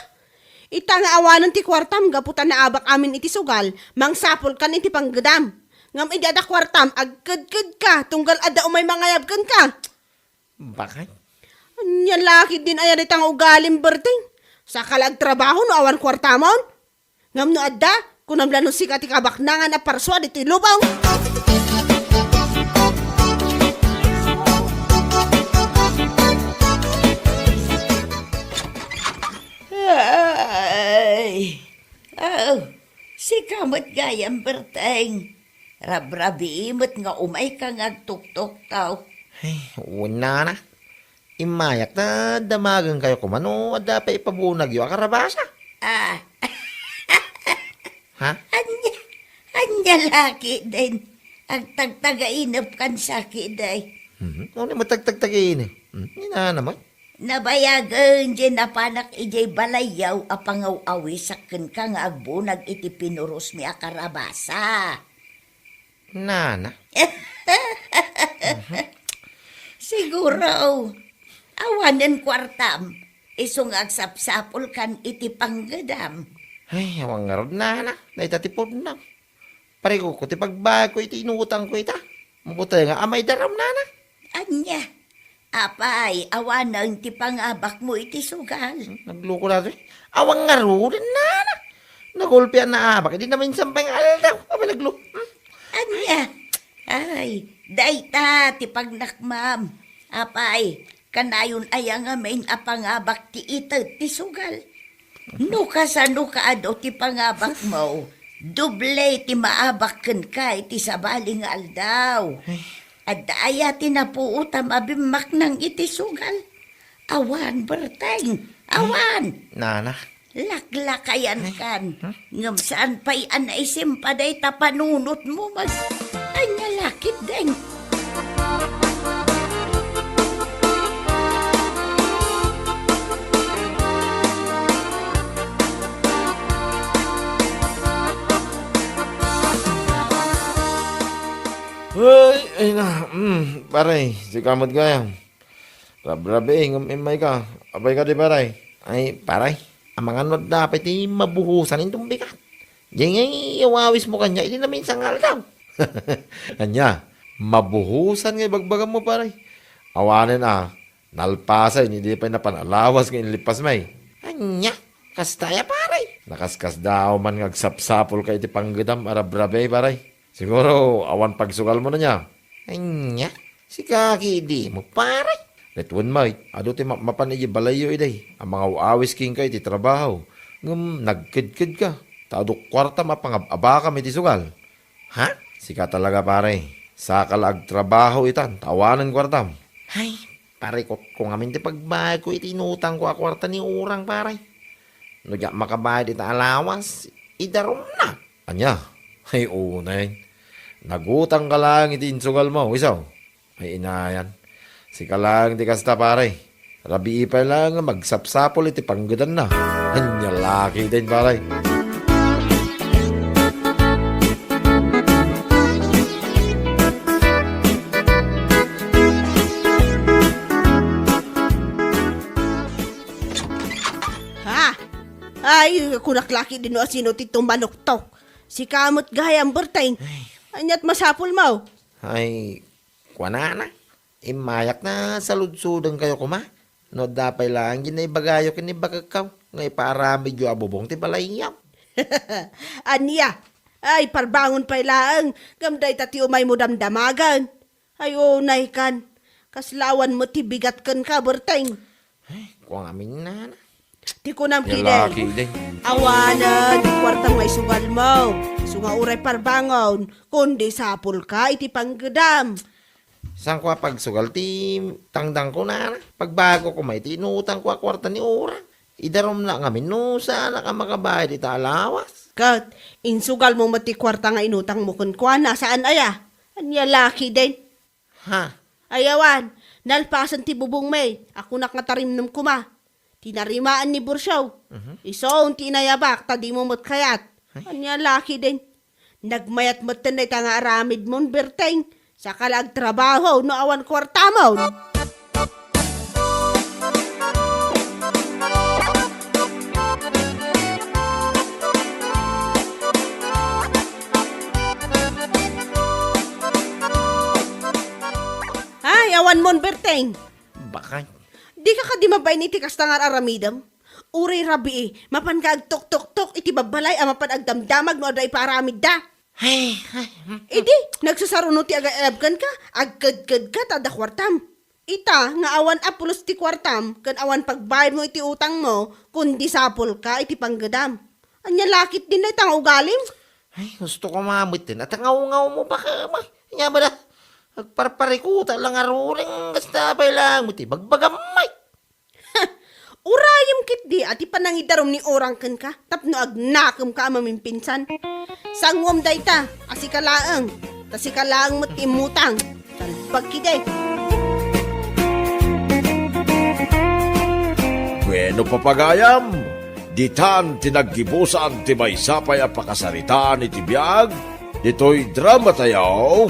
Ita nga awanen ti kuartam gapu ta naabak amin iti sugal, mangsapulkan iti panggedam. Ngem idi adda kuartam, agkedkedka, tunggal adda umay mangayab kenka. Bakay? Ania la ketdin aya dayta nga ugalim, Berting? Saka la agtrabaho no awan kuartamon? Ngem no adda, kunam la no sika ti kabaknangan a parsua ditoy lubong. Ay, oh, sika met gayam, Berteng. Rabrabii met nga umayka nga agtuktuktaw. Ay, wen, nana. Immayak ta damagenkayo koma no adda pay ipabunagyo a karabasa. Ah. Ha? Ania, ania la ketdin? Agtagtagainepkan sa ketdi. Hmm, ano mo tagtagtagainep? Hmm, ni nana met. Nabayagen diay napanak idiay balayyo a pangaw-awisak kenka nga agbunag iti pinurosmi a karabasa. Nana? Siguro, awanen kuartam, isu nga agsapsapulkan iti panggedam. Ay, awan ngarud, nana. Dayta ti pudno. Parikuko ti pagbayadko iti inutangko ita. Mabuti nga amay daram, nana. Ania? Apay, awanen ti pangabakmo iti sugal? Hmm, nagluko na to eh. Awan ngaruden, nana. Nagulpian na abak, di naminsan pay nga aldaw. Apay, naglu-, hmm? Ania? Ay, dayta ti pagnakmam. Apay, kanayon aya ngamin a pangabak ti ited ti sugal? No kasano kaado ti pangabakmo, doble ti maabak kenka iti sabali nga aldaw. Ay. Adda aya ti napuotam a bimmaknang iti sugal? Awan, Berteng, awan. Nana. Laklakayankan. Ay. Hmm? Ngem saan pay a naisimpa dayta panunotmo, mag-, ania la ketdin? Ay, ay na, mm, pare, sika met gayam. Rabrabii, ngem immayka. Apay kadi, pare? Ay, pare, amangan no adda pay ti mabuhosan inton bigat. Diay nga iawawismo kaniak iti naminsan nga aldaw. Ania, mabuhosan nga ibagbagammo, pare? Awanen a, nalpasen idi pay napan a lawas nga inlippasmi. Ania, kasta aya, pare? Nakaskasdaaw man nga agsapsapulka iti panggedam a rabrabii, pare. Siguro, awan pagsugalmo ania. Ania? Sika ketdin, pare? Ket wen met, adu ti mapmapan idiay balayyo idi a mangaw-awis kenka iti trabaho. Ngem nagkedkedka, ta adu kuartam a pangab-abakam iti sugal. Ha? Sika talaga, pare. Saka la agtrabaho itan, ta awanen kuartam. Ay, pare, kutko ngamin ti pagbayadko iti inutangko a kuarta ni Orang, pare. No diak makabayad ita a lawas, idarumnak. Ania? Ay, unay. Nagutangka laeng iti insugalmo, isu. Ay, inayan. Sika laeng ti kasta, pare. Rabii pay laeng nga magsapsapul iti panggedanna. Ania la ketdin, pare? Ha? Ay, kunak la ketdin no asino ti tumanuktok. Sika met gayam, Berteng. Ay. Aniat masapulmo? Ay, kuanana, immayak ta saludsodenkayo koma. No adda pay laeng diay naibagayo ken ni bakekko. nga ipaaramidyo a bubong ti balayyo. Ania? Ay, parbangon pay laeng, ngem dayta ti umaymo damdamagen. Ay, unaykan. Kasla awan met ti bigat kenka, Berteng. Ay, kua ngamin, nana. Ti kunam, Nia ketdin. Ketdin. Awanen ti kuartam nga isugalmo. Isu nga uray parbangon, kundi sapulka iti panggedam. Saan ko a pagsugal ti tangdangko, nana? Pagbago ko may ti inutangko a kuarta ni Ura. Idarom la ngamin no saanak a makabayad ita a lawas. Ket, insugalmo met ti kuarta nga inutangmo kenkuana, saan aya? Ania la ketdin? Ha? Ay awan, nalpasen ti bubongmi, a kunak nga tarimnem koma. Ti narimaan ni Bursiaw. Mhm. Isu ti inayabak, ta dimo met kayat. Ay. Ania la ketdin? Nagmayat metten dayta nga aramidmon, Berteng. Saka la agtrabaho no awan kuartamon. Ay, awan mon, Berteng. Bakay. Dika kadi mabain iti kasta nga ar-aramidem? Uray rabii, mapanka agtuktuktok iti babbalay a mapan agdamdamag no adda ipaaramidda. Ay, ay, mm, mm. Idi, nagsasaruno ti agayayab kenka, agkedkedka ta adda kuartam. Ita nga awan a pulos ti kuartam ken awan pagbayadmo iti utangmo, kundi sapulka iti panggedam. Ania la ketdin dayta nga ugalim? Ay, gusto ko mametten a tangawngaw mo pa ka, ma. Ania ba da? Agparparikuta la nga ruring, basta pay lang mo ti bagbagam, may. Urayem ketdi a ti panangidarom ni Urang kenka tapno agnakemka a mamimpinsan. Sanguem dayta a sika laeng, ta sika laeng met ti immutang. Salbag ketdi. Bueno, papagayam, ditan ti naggibusan ti maysa pay a pakasaritaan iti biag ditoy dramatayo,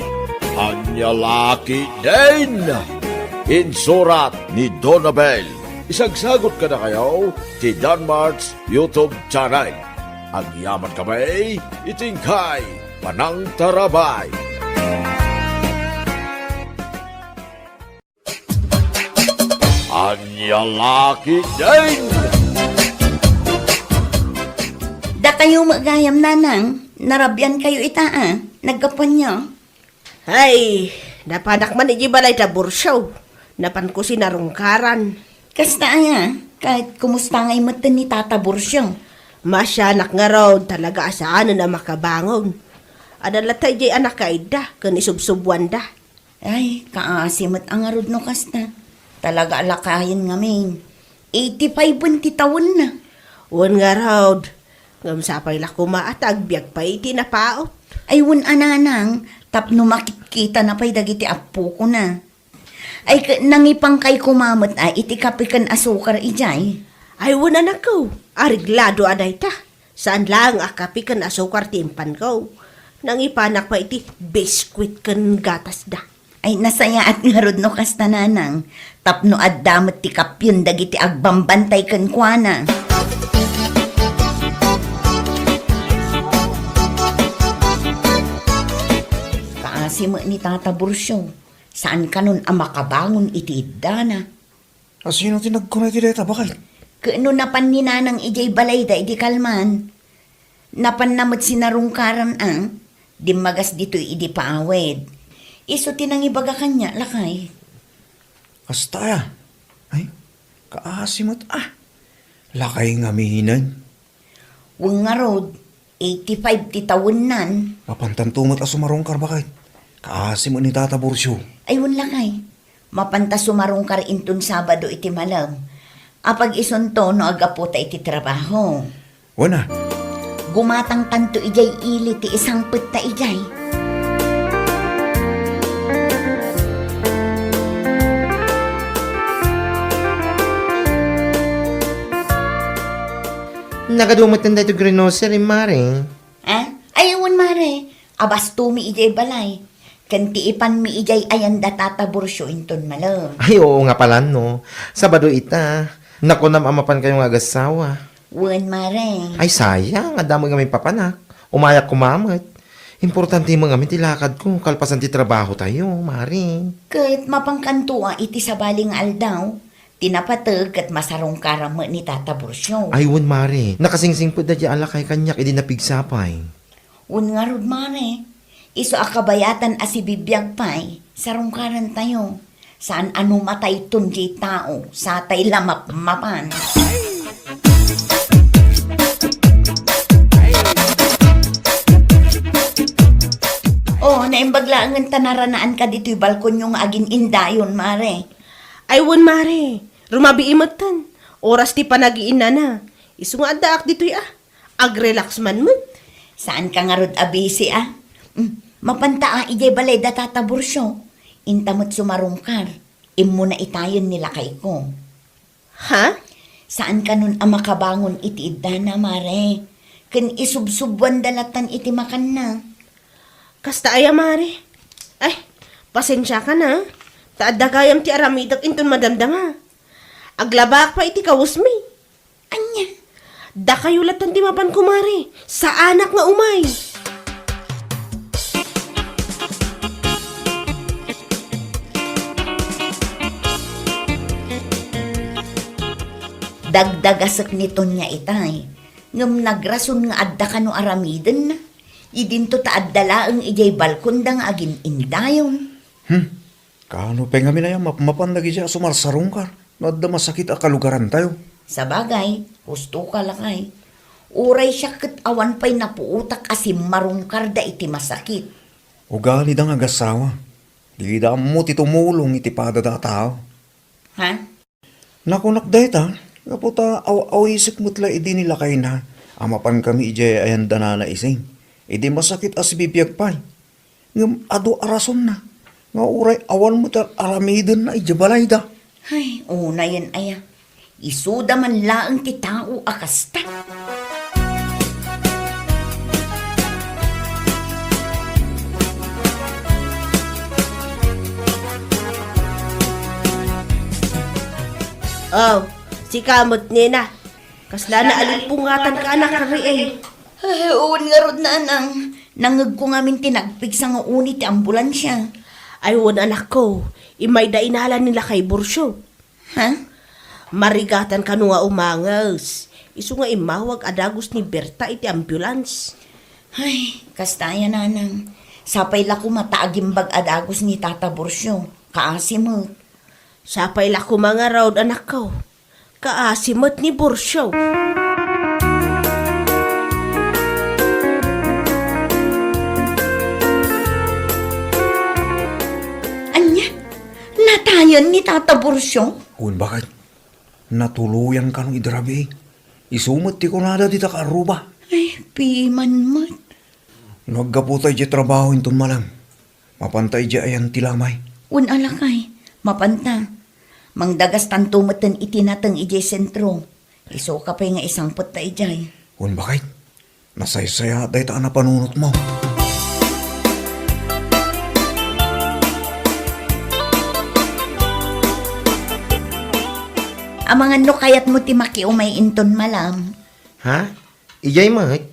Ania la ketdin? Insurat ni Donabel. Isagsagot kadakayo ti Danmart's YouTube channel. Agyaman kami iti inkay panangtarabay. Ania la ketdin? Dakayo met gayam, nanang, narabiankayo ita a naggapuanyo. Ay, napanak man idiay balay da Bursiaw. Napanko sinarungkaran. Kasta aya, ket kumusta ngay metten ni Tata Bursiaw? Maasianak ngarud, talaga a saanen a makabangon. Adda latta idiay anak a idda, ken isubsubuanda. Ay, kaasi met a ngarud no kasta. Talaga a lakayen ngamin. Eighty-five ti tawenna. Wen ngarud. Ngem sapay la koma a ta agbiag pay iti napaut. Ay, wen a nanang, tapno makitkitana pay dagiti appokona. Ay, ket nangipangkay koma met a iti kape ken asukar idiay. Ay, wen anakko, areglado a dayta. Saan laeng a kape ken asukar ti impanko. Nangipanak pay iti biskuit ken gatasda. Ay, nasayaat ngarud no kasta, nanang, tapno adda met ti kapion dagiti agbambantay kenkuana. Kaasi met ni Tata Bursiaw, saan kanon a makabangon iti iddana. A, sino ti nagkuna iti dayta, baket? Ket no napan ni nanang idiay balayda idi kalman, napanna met sinarungkaran a, dimmagas ditoy idi paawed. Isu ti nangibaga kaniak, lakay. Kasta aya? Ay, kaasi met a. Lakay ngaminen. Wen ngarud, eighty-five ti tawennan. Mapantanto met a sumarungkar, baket. Kaasi met ni Tata Bursiaw. Ay, wen lakay. Mapanta sumarungkar inton Sabado iti malem. Apag-isunto no aggaputa iti trabaho. Wen a. Gumatangtanto idiay ili ti isangpetta idiay. Nagadu metten daytoy grocery, Mare. Ah? Ay, wen, Mare. Abastomi idiay balay. Ken ti ipanmi idiay ayan da Tata Bursiaw inton malem. Ay, oo nga pala, no. Sabado ita. Nakunam a mapankayo nga agassawa. Wen, Mare. Ay, sayang. Adda met ngamin papanak. Umayak koma met. Importante met ngamin ti lakadko kalpasan ti trabahotayo, Mare. Ket mapankanto a iti sabali nga aldaw, Inapateg ket masarungkaram met ni Tata Burcio. Ay, wen, Mare. Nakasingsingpet daydiay a lakay kaniak idi napigsa pay. Wen ngarud, Mare. Isu a kabayatan a sibibiag pay, sarungkarantayo. Saan a no matayton diay tao, satay la mapmapan. Oh, naimbag laengen ta naranaanka ditoy balkonyo nga agin-indayon, Mare. Ay, wen, Mare. Rumabii metten. Oras ti panagiinnana. Isu nga addaak ditoy, a. Agrelax man met. Saanka ngarud a busy, a? Mm, mapanta a idiay balay da Tata Burcio. Inta met sumarungkar. Immuna itayen ni lakayko. Ha? Saan kanon a makabangon iti iddana, Mare. Ken isubsubwanda latan iti makanna. Kasta aya, Mare? Ay, pasensiakan, a. Ta adda gayam ti aramidek inton madamdama. Aglabaak pay iti kawesmi. Ania? Dakayo latan ti mapan, kumare. Saanak nga umay. Dagdagasek ni Tonia itay, ngem nagrason nga adda kano aramidenna. Idinto ta adda laeng idiay balkonda nga agin-indayon. Hmm. Kaano pay ngamin aya mapmapan dagiti a sumarsarungkar no adda masakit a kalugarantayo? Sabagay, husto ka, lakay. Uray siak ket awan pay napuotak a simmarungkarda iti masakit. Ugalida nga agassawa. Dida ammo ti tumulong iti padada a tao. Ha? Nakunak dayta, gapu ta aw-awisek met la idi ni lakayna a mapankami idiay ayandanana ising, idi masakit a sibibiag pay. Ngem adu a rasonna nga uray awan met ar-, aramidenna idiay balayda. Ay, unayen aya. Isuda man laeng ti tao a kasta. Oh, sika met, nena. Kasla naalimpungatan ka, anak, kari, eh. Ay, wen ngarud, nanang. Nangngegko ngamin ti nagpigsa nga uni ti ambulansia. Ay, wen, anakko. Immay da inala ni lakay Burcio. Ha? Marigatan kano nga umanges. Isu nga immawag a dagus ni Berta iti ambulance. Ay, kasta aya, nanang. Sapay la koma ta agimbag a dagus ni Tata Burcio. Kaasi met. Sapay la koma ngarud, anakko. Kaasi met ni Burcio. Ania? Natayen ni Tata Burcio? Wen, baket. Natuloyan kano idi rabii. Isu met ti kunada dita kaarruba. Ay, piman met. No aggapu ta idiay trabaho inton malem, mapanta idiay ayan ti lamay. Wen a, lakay, mapanta. Mangdagastanto metten iti nateng idiay sentro. Isuka pay nga isangpet ta idiay. Wen, baket. Nasaysayaat dayta a napanunotmo. Amangan no kayatmo ti makiumay inton malem. Ha? Idiay met?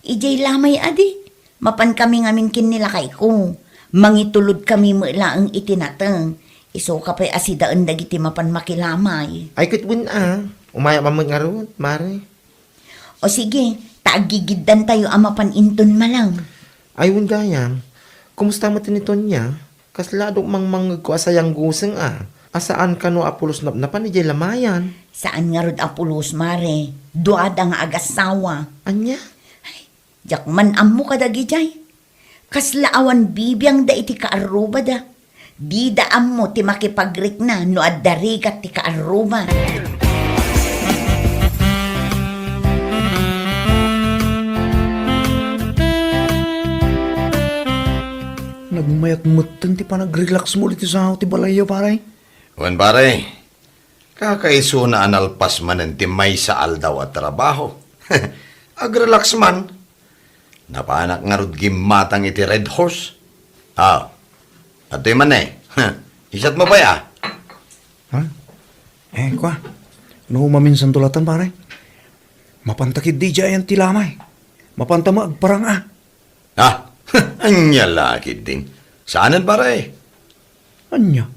Idiay lamay adi. Mapankami ngamin ken ni lakayko. Mangitulodkami met laeng iti nateng. Isuka pay a sidaen dagiti mapan makilamay. Ay, ket wen a. Umayak man met ngarud, mare. O sige, ta aggigiddantayo a mapan inton malem. Ay, wen gayam. Kumusta met ni Tonia? Kasla adu mangmangngegko a sayangguseng a, a saan kano a pulos napnapan idiay lamayan. Saan ngarud a pulos, mare. Duada nga agassawa. Ania? Ay, diak man ammo kadagidiay. Kasla awan bibiangda iti kaarrubada. Dida ammo ti makipagrikna no adda rigat ti kaarruba. Nagmayat metten ti panagrelaxmo iti sao ti balayyo, pare. Wen, pare. Kakaisuna a nalpas manen ti maysa aldaw a trabaho. Agrelax man. Napanak ngarud gimmatang iti Red Horse. Ah, adtoy man, eh. Isat mo pay, ah. Ha? Eh, kua. No maminsan tulatan, pare. Mapanta ketdi idiay ayan ti lamay. Mapanta met agparang, ah. Ah, ania la ketdin. Saanen, pare? Ania?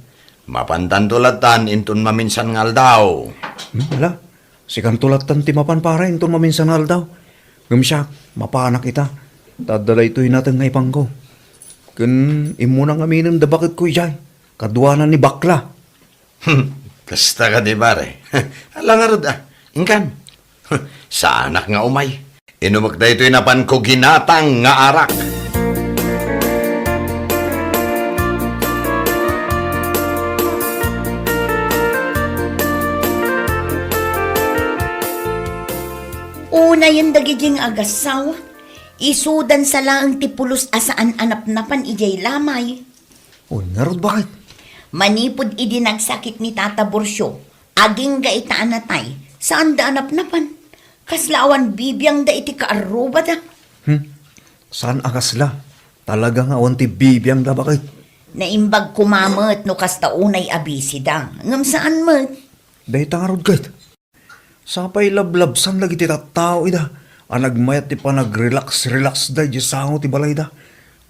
Mapantanto lattan inton maminsan nga aldaw. Hmm, ala, sikanto lattan ti mapan, pare, inton maminsan nga aldaw. Ngem siak, mapanak ita. Ta adda daytoy nateng nga ipanko. Ken immuna ngaminen da baketko idiay. Kaduana ni bakla. Kasta kadi, pare. Ala ngarud, ah. Inkan. Saanak nga umay. Inumek daytoy napanko ginatang nga arak. Unayen dagiti nga agassawa, isudansa laeng ti pulos a saan a napnapan idiay lamay. O, ngarud, baket? Manipud idi nagsakit ni Tata Burcio, agingga ita a natay, saanda a napnapan. Kasla awan bibiangda iti kaarrubada. Hmm. Saan a kasla? Talaga nga awan ti bibiangda, baket? Naimbag koma met no kasta unay a bisida. Ngem saan met. Dayta ngarud ket. Sapay lablabsan dagiti tattao ida a nagmayat ti panagrelax-relaxda idiay sango ti balayda.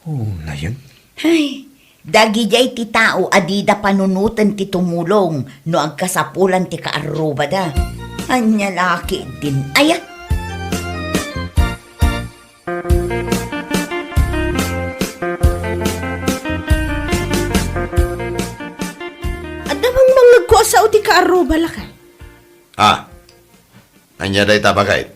Unayen. Hay, dagidiay ti tao a dida panunoten ti tumulong no agkasapulan ti kaarrubada. Ania la ketdin aya? Adda mangmangngegko a sao ti kaarruba, lakay. Ah, ania dayta, baket?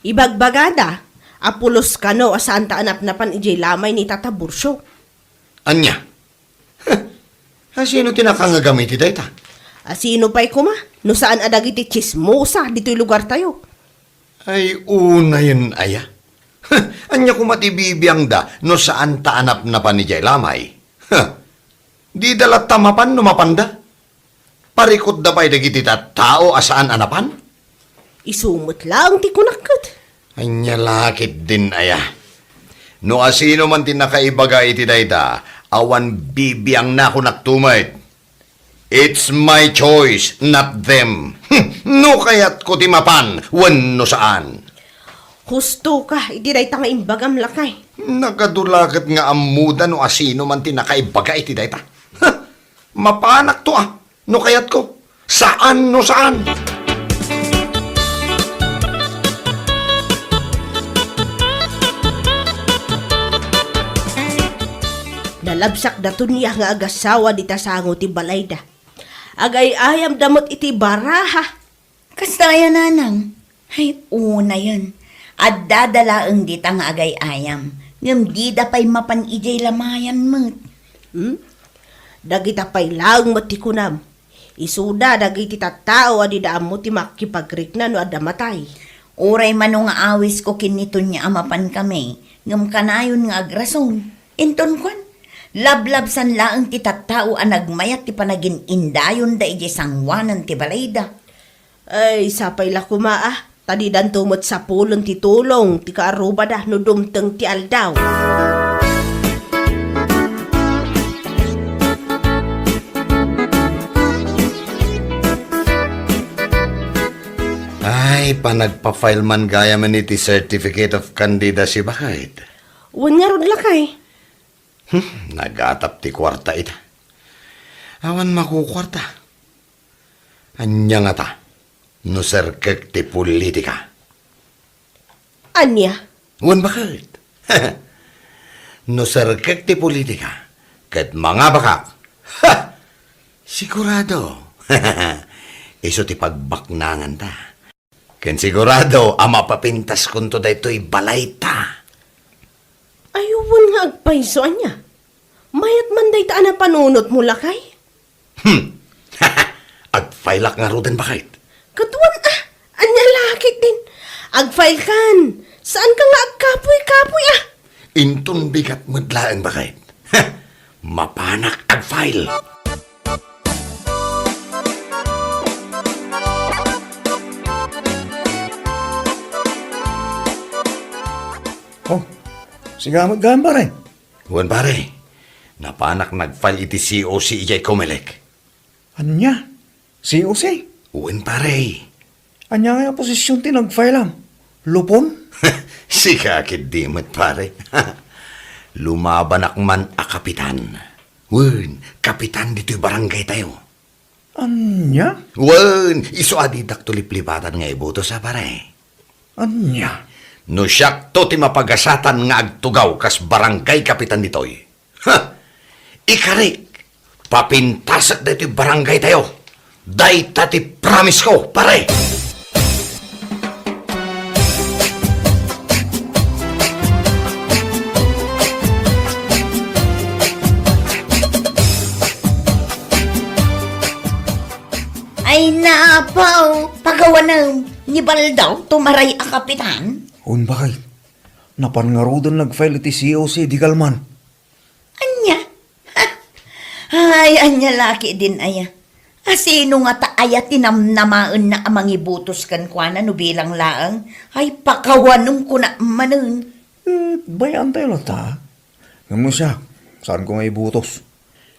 Ibagbagada a pulos kano a saanta a napnapan idiay lamay ni Tata Burcio. Ania? Asino ti nakangngegam iti dayta? Asino pay koma no saan a dagiti tsismosa ditoy lugartayo? Ay, unayen aya? Ania koma ti bibiangda no saanta a napnapan idiay lamay? Dida latta mapan no mapanda? Parikutda pay dagiti tattao a saan a napan? Isu met laeng ti kunak ket. Ania la ketdin aya? No asino man ti nakaibaga iti dayta, awan bibiangna, kunak met. It's my choice, not them. No kayatko ti mapan wenno saan. Husto ka iti dayta nga imbagam, lakay. Nagadu la ket nga ammoda no asino man ti nakaibaga iti dayta. Mapanakto a, no kayatko. Saan no saan. Nalabsakdaton nia nga agassawa dita sango ti balayda. Agay-ayamda met iti baraha. Kasta aya, nanang? Ay, unayen. Addada laeng dita nga agay-ayam, ngem dida pay mapan idiay lamayan met. Hmm? Dagita pay laeng met ti kunam. Isuda dagiti tattao a dida ammo ti makipagrikna no adda matay. Uray mano nga awisko ken ni Tonia a mapankami, ngem kanayon nga agrason. Inton kuan, lablabsan laeng ti tattao a nagmayat ti panagin-indayonda idiay sangoanan ti balayda. Ay, sapay la koma a, ta didanto met sapulen ti tulong ti kaarrubada no dumteng ti aldaw. Ay, panagpa-file man gayam iti Certificate of Candidacy, baket. Wen ngarud, lakay. Hmm, nagatap ti kuarta ita. Awan makukuarta. Ania ngata no serkek ti politika? Ania? Wen, baket. No serkek ti politika ket mangabakak, ha! Sigurado. Isu ti pagbaknanganta. Ken sigurado a mapapintaskonto daytoy balayta. Ay, wen nga agpayso, ania? Mayat man dayta a napanunotmo, lakay? Hmm. Agfailak ngaruden, baket. Ket wen a, ania la ketdin? Agfile kan. Saan ka nga agkapuy-kapuy a? Inton bigat met laeng, baket. Mapanak agfile. Oh, sigamet gayam, pare. Wen, pare. Napanak nag-file iti C O C idiay Comelec. Ania? C O C? Wen, pare. Ania nga posisyon ti nag-file-am? Lupon? Sika ketdi met, pare. Lumabanak man a kapitan. Wen, kapitan ditoy barangay tayo. Ania? Wen, isu a didak to liplibatan nga ibutos a, pare. Ania? No siakto ti mapagasatan nga agtugaw kas barangay kapitan ditoy. Ha! Ikarik, papintasek daytoy barangay tayo. Dayta ti promise ko, pare! Ay, napaw, pagawanem, ni Baldaw, tumaray a kapitan. Wen, bakit? Napan ngaruden nag-file iti C O C di Galman. Ania? Ha! Ay, ania la ketdin aya? Asino ngata aya ti namnamaenna a mangibutos kenkuana no bilang laeng? Ay, pakawanem kuna manen. Eh, bay-antayo latta. Ngem no siak, saanko nga ibutos.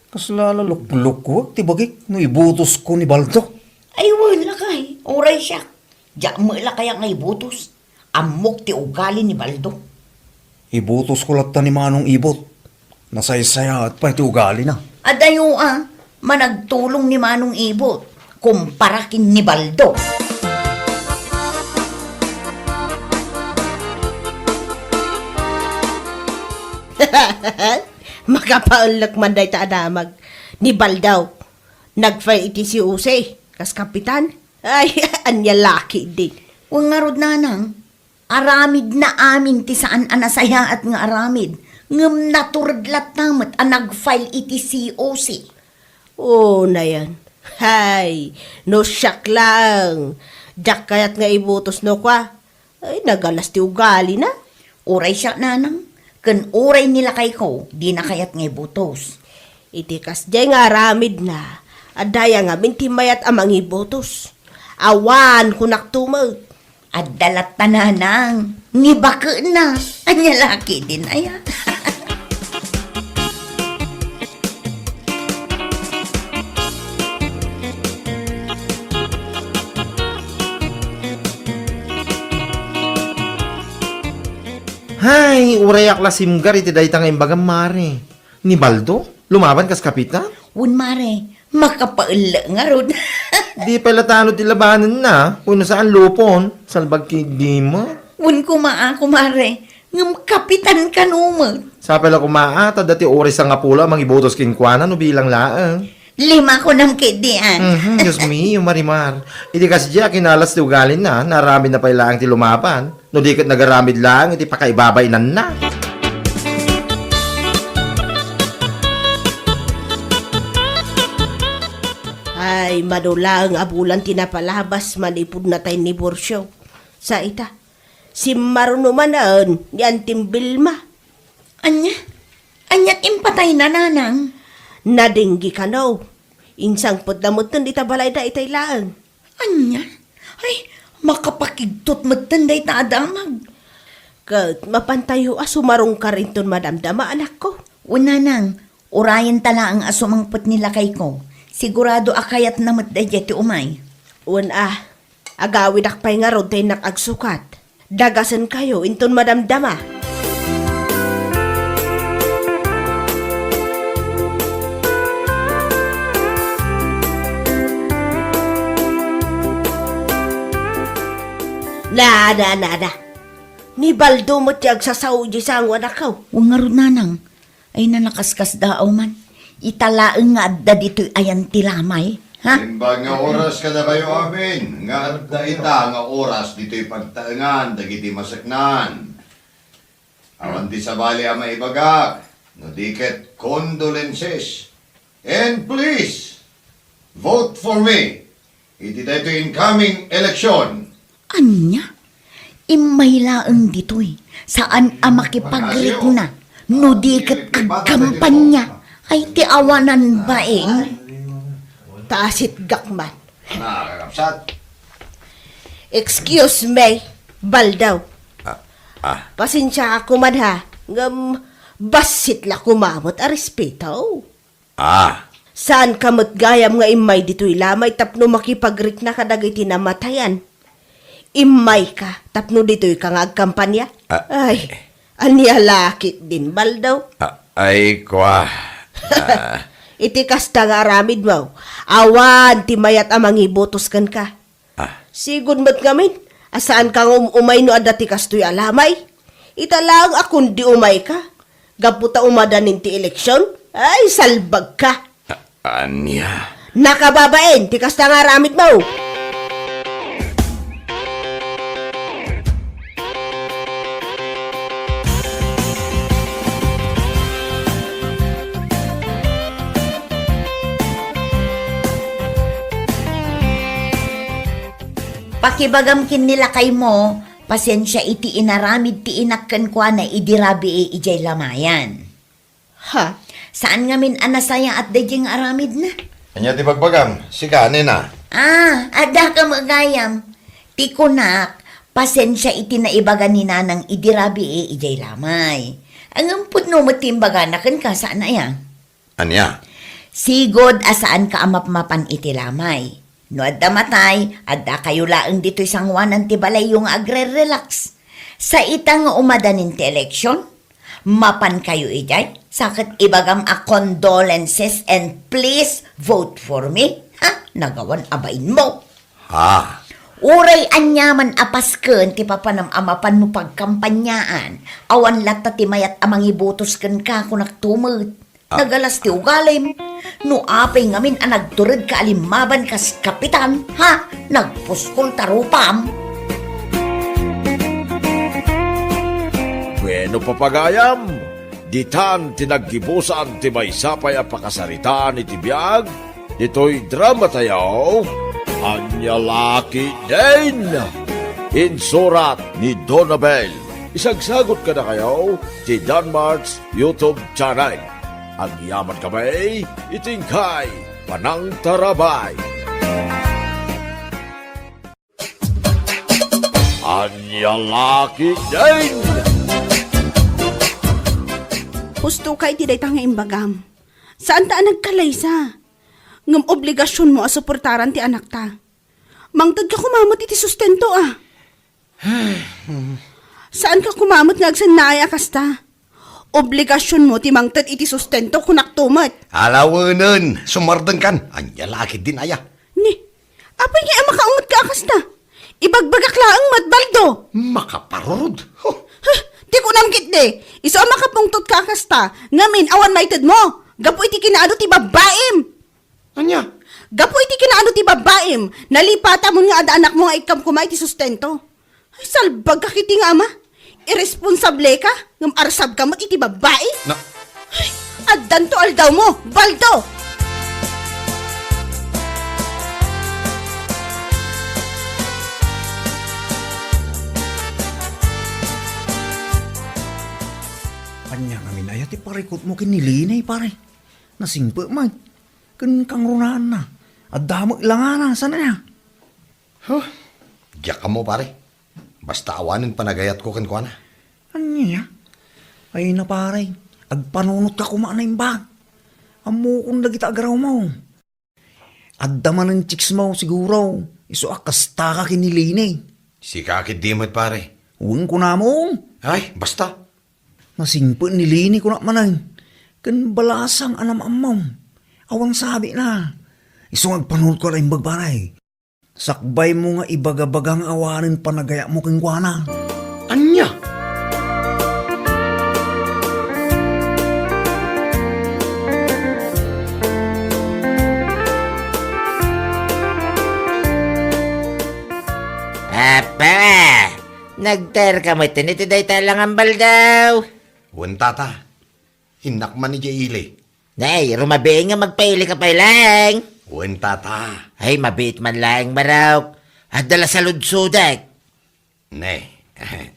Kasla la luklukuek ti bagik no ibutosko ni Baldaw. Ay, wen lakay, uray siak. Diak met lakay nga ibutos. Ammok ti ugali ni Baldo. Ibutosko latta ni Manong Ibot. Nasaysayaat pay ti ugalina. Adayo a, managtulong ni Manong Ibot kumpara ken ni Baldo. Makapaellek man dayta a damag ni Baldo. Nag-file iti C O C kas kapitan. Ay, ania la ketdi. Wen ngarud, nanang, aramidna amin ti saan a nasayaat nga aramid, ngem natured latta met a nag-file iti C O C. Unayen. Hay, no siak laeng, diak kayat nga ibutos no kua. Ay, nagalas ti ugalina. Uray siak, nanang, ken uray ni lakayko, dina kayat nga ibutos. Iti kasdiay nga aramidna, adda ngamin ti mayat a mangibutos. Awan, kunak tumet. Adda latta, nanang, ni baketna. Ania la ketdin aya? Hay, urayak la simgar iti dayta nga imbagam, mare. Ni Baldo, lumaban kas kapitan? Wen, mare, makapaellek ngarud. Di pay la tano ti labanenna, wenno saan lupon, salbag ketdi met. Wen koma a, kumare, ngem kapitan kano met. Sapay la koma a, ta adda ti uray sangapulo a mangibutos kenkuana no bilang laeng. Lima kunam ketdi, a. Mhm, Dios mio, Marimar. Idi kasdiay a kinalas ti ugalina, naaramidna pay laeng ti lumaban. No di ket nagaramid laeng iti pakaibabainanna. Ay, mano laeng a bulan ti napalabas manipud natay ni Borcio. Sa ita, simmaruno manen ni Antim Vilma. Ania? Ania ti impatayna, nanang? Nadenggi kano. Insangpetda metten ita balayda itay laeng. Ania? Ay, makapakigtot metten dayta a damag. Ket mapantayo a sumarungkar inton madamdama, anakko. Wen, nanang, urayenta laeng a sumangpet ni lakayko. Sigurado a kayatna met daydiay ti umay. Wen a, agawidak pay ngarud ta innak agsukat. Dagasenkayo inton madamdama. Na, na, na, na. Ni Baldo met ti agsasao idiay sango, anakko. Wen ngarud, nanang. Ay, nakaskasdaaw man. Ita laeng nga adda ditoy ayan ti lamay, ha? Simbag nga oras kadakayo amin, nga adda ita nga oras ditoy pagtaengan dagiti maseknan. Awan ti sabali a maibagak, no di ket condolences. And please, vote for me iti daytoy incoming election. Ania? Immay laeng ditoy, saan a makipagrikna, no di ket agkampanya. Ay, ti awanan baeng. Taasitgak man. Nakakapsat. Excuse me, Baldaw. Ah, ah. Pasensiaak man ha, ngem bassit la koma met a respeto. Ah. Saanka met gayam nga immay ditoy lamay tapno makipagrikna kadagiti namatayan. Immayka tapno ditoyka nga agkampanya? Ah. Ay, ania la ketdin, Baldaw? Ah, ay, kua. Ah, Iti kasta nga aramidmo, awan ti mayat a mangibotos kenka. Ah. Sigud met ngamin, a saanka nga um-umay no adda ti kastoy a lamay. Ita laeng a kundi umayka, gapu ta umadanin ti eleksyon, ay, salbagka. A-, ania? Nakababain ti kasta nga aramidmo. Pakibagam ken ni lakaymo, pasensia iti inaramid ti inak kenkuana idi rabii idiay lamayan. Ha? Saan ngamin a nasayaat daydiay nga aramidna? Ania ti bagbagam? Sika, nena? Ah, adda ka met gayam. Ti kunak, pasensia iti naibaga ni Nanang idi rabii idiay lamay. Ngem pudno met ti imbagana kenka, saan aya? Ania? Sigud a saanka a mapmapan iti lamay. No adda matay, addakayo laeng ditoy sangoanan ti balayyo nga agre-relax. Sa ita nga umadanin ti eleksyon, mapankayo idiay, sa ket ibagam a condolences and please vote for me. Ha? Nagawan a bainmo. Ha? Uray aniaman a pasken ti papanam a mapanmo pagkampaniaan, awan latta ti mayat a mangibotos kenka, kunakto met. Ah. Nagalas ti ugalim. No apay ngamin a nagturedka a limmaban kas kapitan, ha? Nagpuskol ta rupam. Bueno, papagayam, ditan ti naggibusan ti maysa pay a pakasaritaan iti biag ditoy dramatayo, Ania La Ketdin. Insurat ni Donabel. Isagsagot kadakayo ti Danmart's YouTube channel. Agyaman kami iti inkay panangtarabay. Ania La Ketdin. Husto ka iti dayta nga imbagam. Saanta a nagkalaysa. Ngem obligasionmo a suportaran ti anakta. Mangtedka koma met iti sustento, a. Saanka koma met nga agsennaay a kasta. Obligasionmo ti mangted iti sustento, kunakto met. Alawenen, sumardengkan. Ania la ketdin aya? Ni, apay nga a makaungetka a kasta? Ibagbagak laeng met, Baldo. Makaparurod. Huh. Huh, ti kunam ketdi, isu a makapungtotka a kasta, ngamin awan maitedmo, gapu iti kinaadu ti babbaim. Ania? Gapu iti kinaadu ti babbaim, nalipatamon nga adda anakmo nga ikkam koma iti sustento. Ay, salbagka ketdi nga ama. Irresponsableka, ngem arsabka met iti babbai. Na- Ay, addanto aldawmo, Baldo! Ania ngamin aya ti parikutmo ken ni Lene, pare? Nasingpet man. Ken kangrunaanna, adda met langana, saan aya? Huh? Diak ammo, pare. Basta awanen panagayatko kenkuana. Ania? Ay na, pare, agpanunotka koma a naimbag. Ammokon dagita agarawmo. Adda manen chicksmo, siguro. Isu a kastaka ken ni Lene. Sika ketdi met, pare. Wen, kunamo. Ay, basta. Nasingpet ni Lene, kunak manen. Ken balasang a namaammo. Awan sabina. Isu nga agpanunotko a naimbag, pare. Sakbaymo nga ibagabaga nga awanen panagayatmo kenkuana. Ania? Apa! Nagtaerka met iti dayta a langan, Baldo? Wen, tata. Innak man idiay ili. Nay, rumabiin nga magpailika pay laeng. Wen, tata. Ay, mabiit man laeng, Barok. Adda la saludsodek. Ne,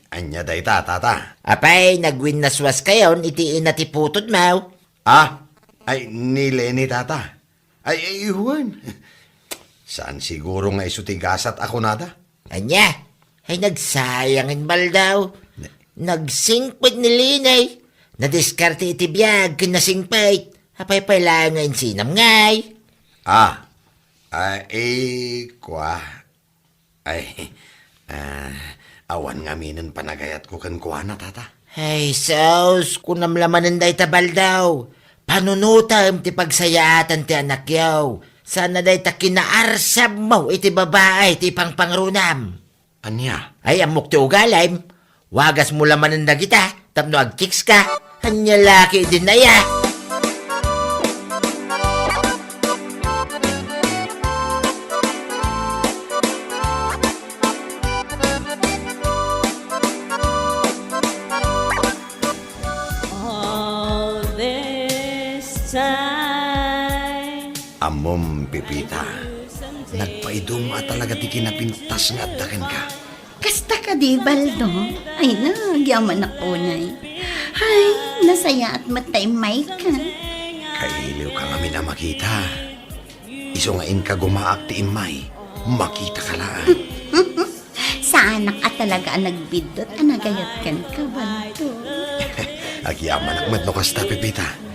ania dayta, tata? Apay, nagwinnaswaskayon iti ina ti putodmo? Ah, ay, ni Lene, tata. Ay, ay, wen. Saan siguro nga isu ti gasat a kunada? Ania? Ay, nagsayang in Baldo. Ne- Nagsingpet ni Lene. Nadiskarte iti biag ken nasingpet. Apay pay laeng nga insinam ngay? Ah, ah, eh, kua. Ay, ah, awan ngaminen panagayatko kenkuana, tata. Ay, sus, kunam la manen dayta, Baldo. Panunotem ti pagsayaatan ti anakyo. Sana dayta kinaarsabmo iti babai ti ipangpangrunam. Ania? Ay, ammok ti ugalim. Wagasmo la manen dagita tapno agtext ka. Ania la ketdin aya? All this time. Ammom, Pepita, nagpaidum a talaga ti kinapintas nga adda kenka. Kasta kadi, Baldo? Ay, nagyamanak unay. Ay, nasayaat met ta immayka. Kailiwka ngamin a makita. Isu nga inka gumaak ti immay, makitaka laeng. Saanak a talaga a nagbiddut a nagayat kenka, Baldo. Agyamanak met no kasta, Pepita.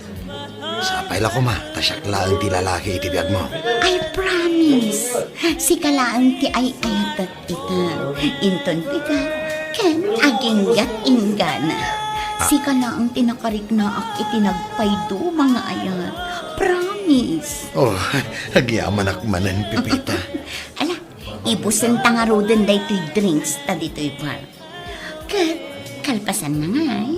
Sapay la koma, ta siak laeng ti lalaki iti biagmo. I promise. Sika laeng ti ay-ayatek ita. Inton bigat, ken aginggat inggana. Ah. Sika laeng ti nakariknaak iti nagpaiduma nga ayat. Promise. Oh, agyamanak manen, Pepita. Ala, ibusenta ngaruden daytoy drinks ta ditoy bar. Ket kalpasanna ngay.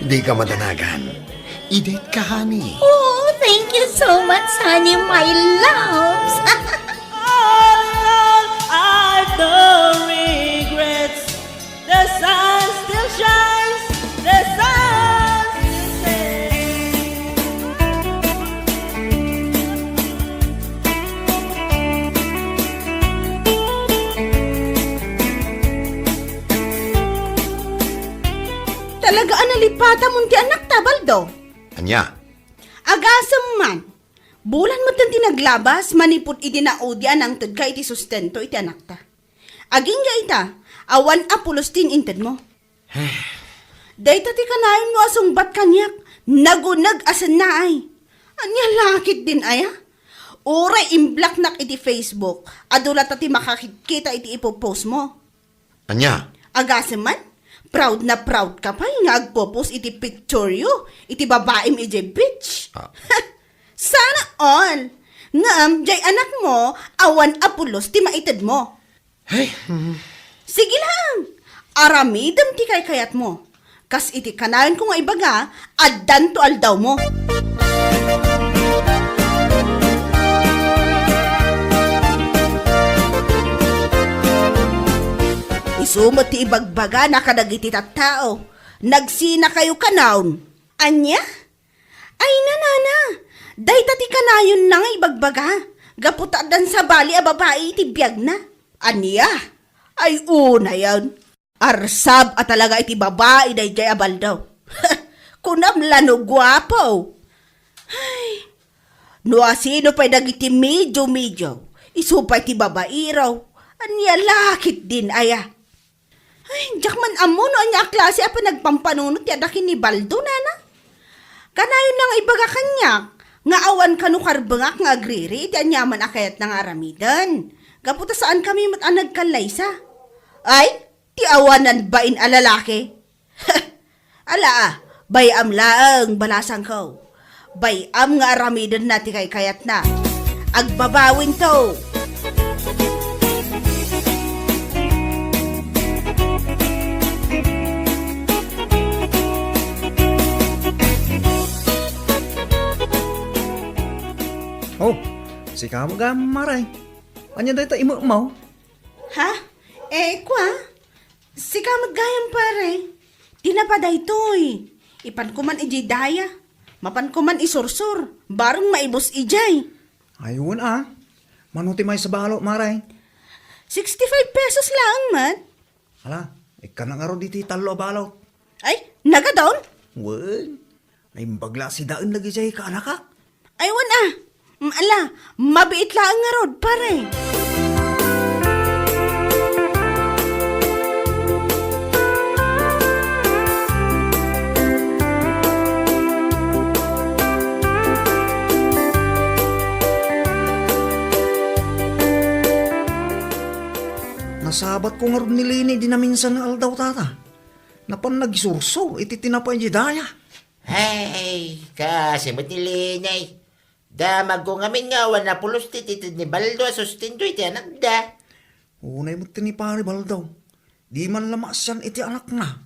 Dika madanagan. I-date ka, honey. Oh, thank you so much, honey, my loves. All along, I've no regrets. The sun still shines. The sun still shines. Talaga a nalipatamon ti anakta, Baldo. Ania? Agasem man. Bulan met ti naglabas manipud idi naudi a nangtedka iti sustento iti anakta. Agingga ita, awan a pulos ti intedmo. Dayta ti kanayonmo a sungbat kaniak, naguneg a sennaay. Ania la ketdin aya? Uray imblocknak iti Facebook, adu latta ti makakitkita iti ipopost mo. Ania? Agasem man, proud na proud ka pay nga agpopost iti picture yo iti babaim idiay beach. Ah. Sana all! Ngem, diay anakmo, awan a pulos ti maitedmo. Hey. Sige lang, aramidem ti kaykayatmo. Kas iti kanayonko nga ibaga, addanto aldawmo. Isu met ti ibagbagana kadagiti tattao, nagsinakayo kanayon. Ania? Ay, nanana, dayta ti kanayonna nga ibagbaga, gapu ta addan sabali a babai iti biagna. Ania? Ay, unayen. Arsab a talaga iti babai daydiay a Baldo. Kunam la no guapo. Ay, no asino pay dagiti medyo-medyo, isu pay ti babairo. Ania la ketdin aya? Ay, diak man ammo no ania a klase a panagpampanunot ti adda ken ni Baldo, nana. Kanayon nga ibaga kaniak nga awan kano karbengak nga agriri iti aniaman a kayatna nga aramiden. Gapu ta saankami met a nagkallaysa. Ay, ti awanan bain a lalaki. Ala, ah, bay-am laeng, balasangko. Bay-am nga aramidenna ti kaykayatna. Agbabawinto. Oh, sika met gayam, Mare. Ania dayta imekmo? Ha? Eh, kua? Sika met gayam, pare. Tinapa daytoy. Ipanko man idiay daya. Mapanko man isursor. Bareng maibus idiay. Ay, wen a. Mano ti maysa balot, Mare? Sixty-five pesos laeng met. Ala, ikkana ngarud iti tallo a balot. Ay, nagadon? Wen, naimbag la a sidaen dagiti kaanakak. Ay, wen a. Mm, ala, mabiit laeng ngarud, pare. Nasabatko ngarud ni Leni idi naminsan nga aldaw, tata. Napan nagsursor iti tinapa idiay daya. Ay, kasi met ni Leni. Damagko ngamin nga awan napulos ti itid ni Baldo a sustento iti anakda. Unay met ti ni Pare Baldo. Di man la maasian iti anakna.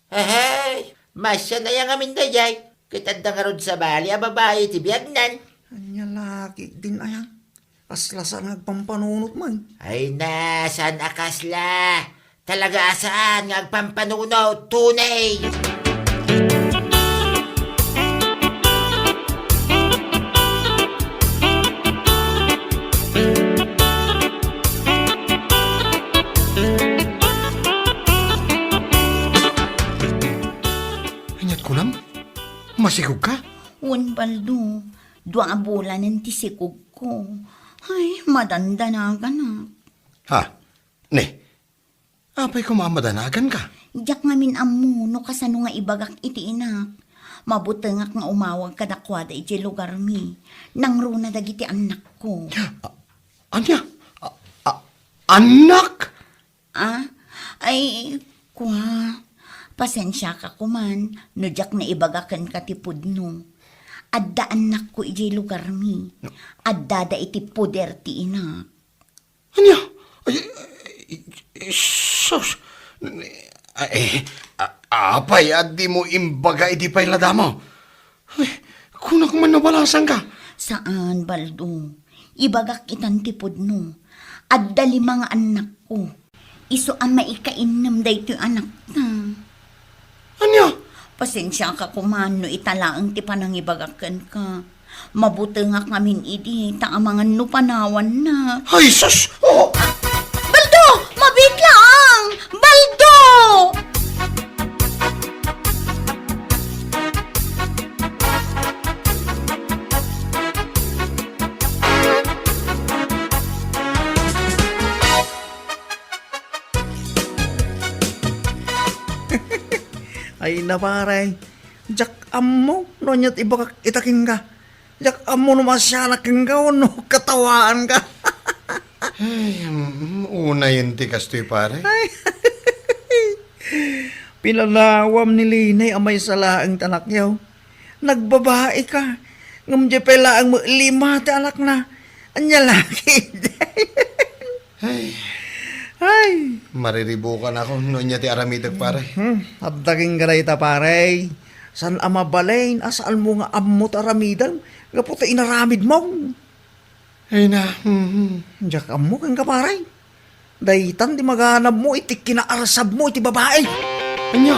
Ay, maasian aya ngamin daydiay. Ket adda ngarud sabali a babai iti biagnan. Ania la ketdin aya? Kasla saan nga agpampanunot man. Ay na, saan a kasla? Talaga a saan nga agpampanunot, tunay! Ania't kunam? Masikogka? Wen, Baldo. Dua a bulanen ti sikogko. Ay, madandanaganak. Ha? Ne, apay koma a madanaganka? Diak ngamin ammo no kasano nga ibagak iti inak. Mabutengak nga umawag kadakuada idiay lugarmi. Nangruna dagiti annakko. A-, ania? A-, a-, annak? Ah? Ay, kua, pasensiaka koman no diak naibaga kenka ti pudno. Adda annakko idiay lugarmi. Addada iti poder ti inak. Ania? Ay, ay, ay, sus. Ay, a-, apay a dimo imbaga idi pay la damo? Ay, kunak man no balasangka. Saan, Baldo. Ibagak itan ti pudno. Adda lima nga annakko. Isu a maikainnem daytoy anakta. Ania? Pasensiaka koman no ita laeng ti panangibagak kenka. Mabutengak ngamin idi ta amangan no panawannak. Ay, sus! Oh! Baldo! Mabiit laeng! Baldo! Ay na, pare. Diak ammo no ania ti ibagak ita kenka. Diak ammo no maasianak kenka wenno katawaanka. Ay, mm, unayen ti kastoy, pare. Ay. Pinanawam ni Leni a maysa laeng ti anakyo. Nagbabaika. Ngem diay pay laeng met lima ti anakna. Ania la ketdin? Ay. Ay. Mariribukanakon no ania ti aramidek, pare. Hmm, adda kenka dayta, pare. Saan a mabalin a saanmo nga ammo ti aramidem gapu ta inaramidmo. Ay na, hmm, hmm. Diak ammo kenka, pare. Daytan ti maganabmo iti kinaarsabmo iti babai. Ania?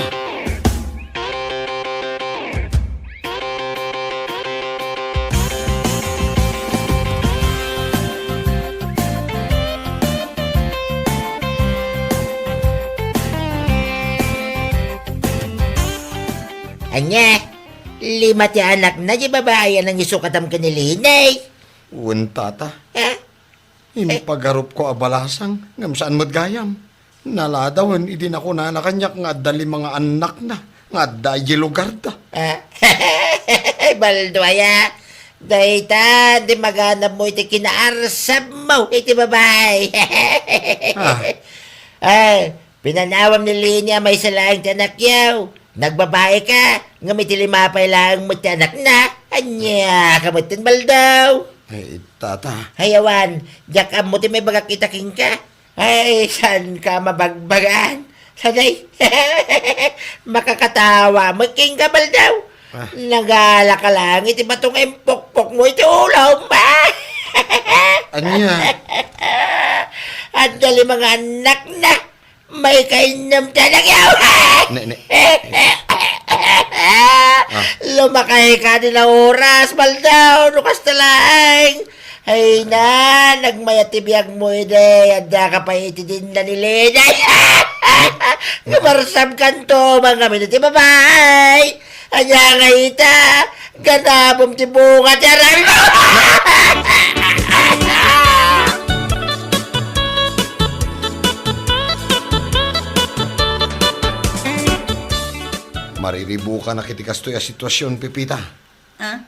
Ania? Lima ti anakna diay babai a nangisukatam ken ni Leni? Wen, tata. Ha? Impagarupko a balasang, ngem saan met gayam. Naladawen idi nakunana kaniak nga adda lima nga annakna, nga adda idiay lugarda. Ah, Baldo aya, dayta ti maganabmo iti kinaarsabmo iti babai. Ah. Ay, pinanawam ni Leni a maysa laeng ti anakyo. Nagbabaika, ngem iti lima pay laeng met ti anakna. Ania ka met ten, Baldo? Ay, tata. Ay, awan, diak ammo ti maibagak ita kenka. Ay, saan ka mabagbagan? Sanay, makakatawa met kenka, Baldo. Ah. Nagala ka laeng iti bato nga impukpokmo iti ulom. Ania? Adda lima nga annakna. Maikainnem ti anakyo. Ne, ne. Ah. Lumakayka iti naoras, Baldo, no kasta laeng. Ay na, nagmayat ti biagmo idi, addaka pay iti dinna ni Leni. Nga marsabkanto, mangamin iti babai. Ania nga ita, ganabem ti bunga ti aramidmo. Mariribukanak iti kastoy a situasion, Pepita. Ah?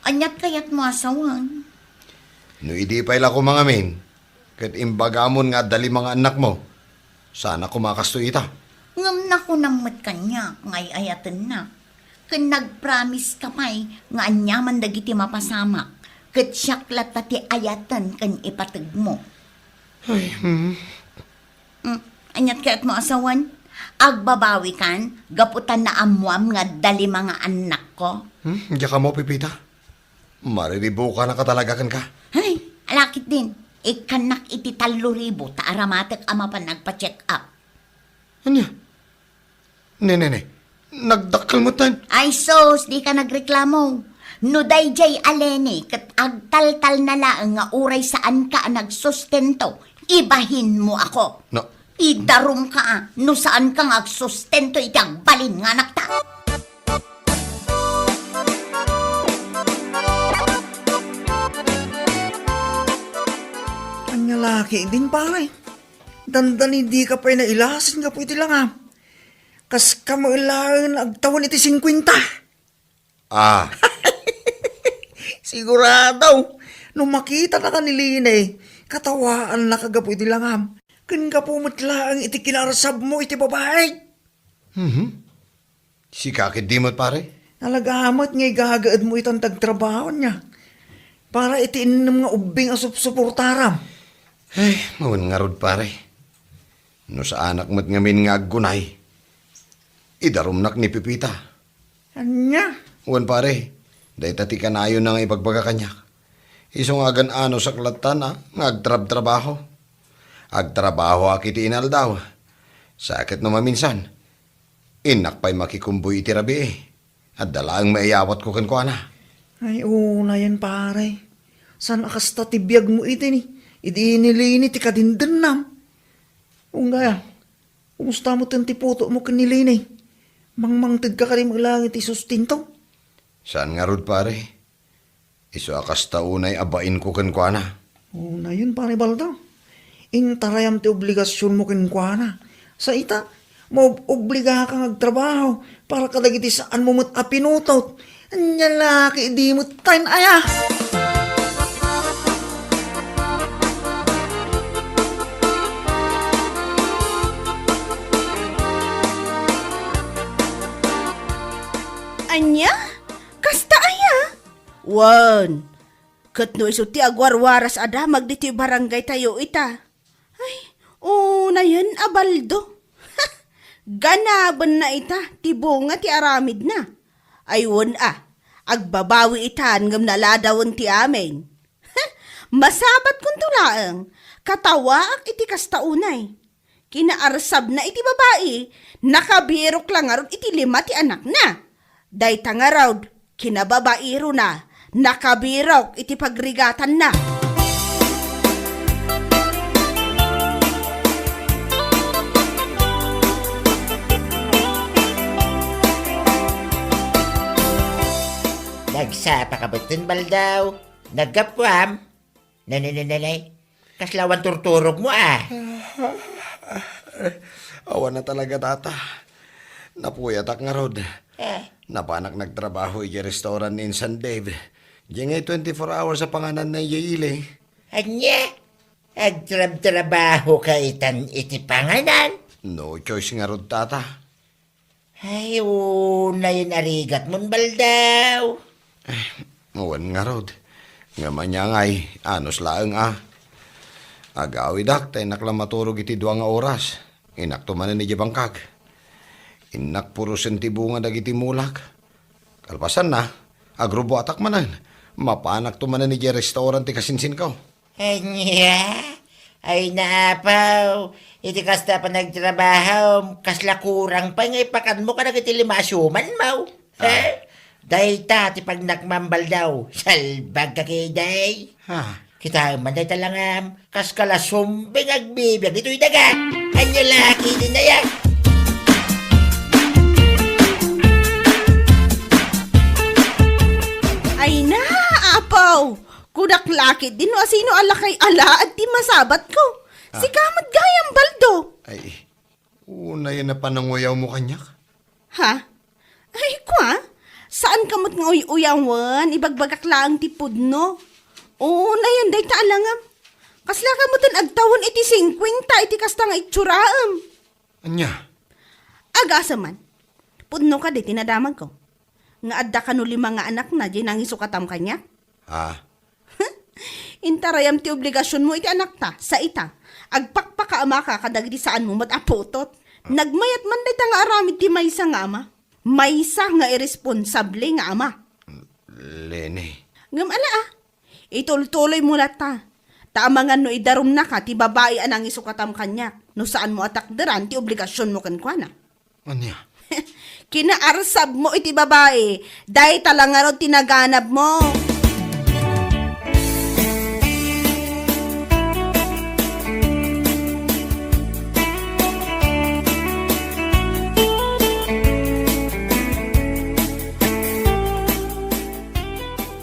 Ania't kayatmo a sawen? No idi pay la koma ngamin, ket imbagamon nga adda lima nga annakmo, saanak koma a kastoy ita. Ngem nakunam met kaniak nga ay-ayatennak. Ken nagpromise ka pay nga aniaman dagiti mapasamak, ket siak latta ti ayaten ken ipategmo. Ay, hmm. Hmm, aniat kayatmo a sawen? Agbabawikan gapu ta naammoam nga adda lima nga annakko? Hmm, diak ammo, Pepita. Mariribukanaka talaga kenka. Ay, alakit din. Ikkannak iti tallo ribu ta aramatek a mapan agpa-check up. Ania? Ne, ne, ne. Nagdakkel metten. Ay sus, dika nagreklamo. No daydiay a Leni ket agtaltalna laeng nga uray saanka a nagsustento, ibahinmo ako. No. Idarumka a, no saanka nga agsustento iti agbalin nga anakta. Ania la ketdin, pare? Dandani dika pay nailasin gapu iti langam. Kaska met laeng agtawen iti singkuenta. Ah. Sigurado, no makitanaka ni Leni, katawaannaka gapu iti langam. Ken gapu met laeng iti kinaarsabmo iti babai. Mhm. Sika ketdi met, pare? Talaga met nga igagaedmo itan ti agtrabaho ania para iti innem nga ubbing a supsuportaram. Ay, mawen ngarud, pare. No saanak met ngamin nga aggunay, idarumnak ni Pepita. Ania? Wen, pare, dayta ti kanayonna nga ibagbaga kaniak. Isu nga agan-anosak latta nga agtrabtrabaho. Agtrabahoak iti inaldaw. Sa ket no maminsan, innak pay makikumbuy iti rabii. Adda laeng maiyawatko kenkuana. Ay, unayen, pare. Saan a kasta ti biagmo iti ni, idi ni Leni ti kadindennam? Unggaya, kumusta metten ti putomo ken ni Leni? Mangmangtedka kadi met laeng iti sustento? Saan ngarud, pare. Isu a kasta unay a bainko kenkuana. Unayen, pare Baldo. Intarayam ti obligasionmo kenkuana. Sa ita, maob-obligaka nga agtrabaho para kadagiti saanmo met a pinutot. Ania la ketdi met tayen aya? Ania? Kasta aya? Wen, ket no isu ti agwarwaras a damag ditoy barangaytayo ita. Ay, unayen a Baldo. Ganabenna ita ti bunga ti aramidna. Ay, wen a, agbabawi itan ngem naladawen ti amin. Masabatkonto laeng, katawaak iti kasta unay. Kinaarsabna iti babai, nakabirok la ngarud iti lima ti anakna. Dayta ngarud, kinababairona, nakabirok iti pagrigatanna. Nagsapaka metten, Baldaw? Naggapuam? Nanay, nanay, nanay. Kasla awan turturogmo, a? Awan a talaga, tata. Napuyatak ngarud. Eh. Napanak nagtrabaho idiay restaurant ni Insan Dave. Diay ngay twenty-four hours a pangananna idiay ili. Ania? Agtrabtrabahoka itan iti panganan? No choice ngarud, tata. Ay, unayen a rigatmon, Baldaw. Eh, wen ngarud. Ngem ania ngay, anus laeng a. Agawidak ta innak la maturog iti dua nga oras. Innakto manen idiay bangkag. Innak purosen ti bunga dagiti mulak. Kalpasanna, agrubuatak manen. Mapanakto manen idiay restaurant ti kasinsinko. Ania? Ay, naapaw. Iti kasta a panagtrabahom, kasla kurang pay nga ipakanmo kadagiti lima a siumanmo. Ah. Eh? Dayta ti pagnakmam, Baldaw. Salbagka ketdi. Ha? Kitaem man dayta langam. Kaskala sumbing agbibiag ditoy daga. Ania la ketdin aya? Ay na, apaw! Kunak la ketdin no asino a lakay alaad ti masabatko. Ah. Sika met gayam, Baldo. Ay, unayen a pananguyawmo kaniak? Ha? Ay, kua? Saanka met nga uy-uyawen, ibagbagak laeng ti pudno. Unayen dayta a langam. Kaslaka metten agtawen iti singkuenta iti kasta nga itsuraan. Ania? Agasem man. Pudno kadi ti nadamagko. nga adda kano lima nga anakna, diay nangisukatam kaniak? Ha? Intarayam ti obligasionmo iti anakta, sa ita. Agpakpakaamaka kadagiti saanmo met a putot. Nagmayat man dayta nga aramid ti maysa nga ama. Maysa nga irresponsable nga ama. Leni. Ngem ala, ah. Itultuloymo latta. Ta amangan no idarumnaka ti babai a nangisukatam kaniak, no saanmo a takderan ti obligasionmo kenkuana. Ania? Kinaarsabmo iti babai. Dayta la ngarud ti naganabmo.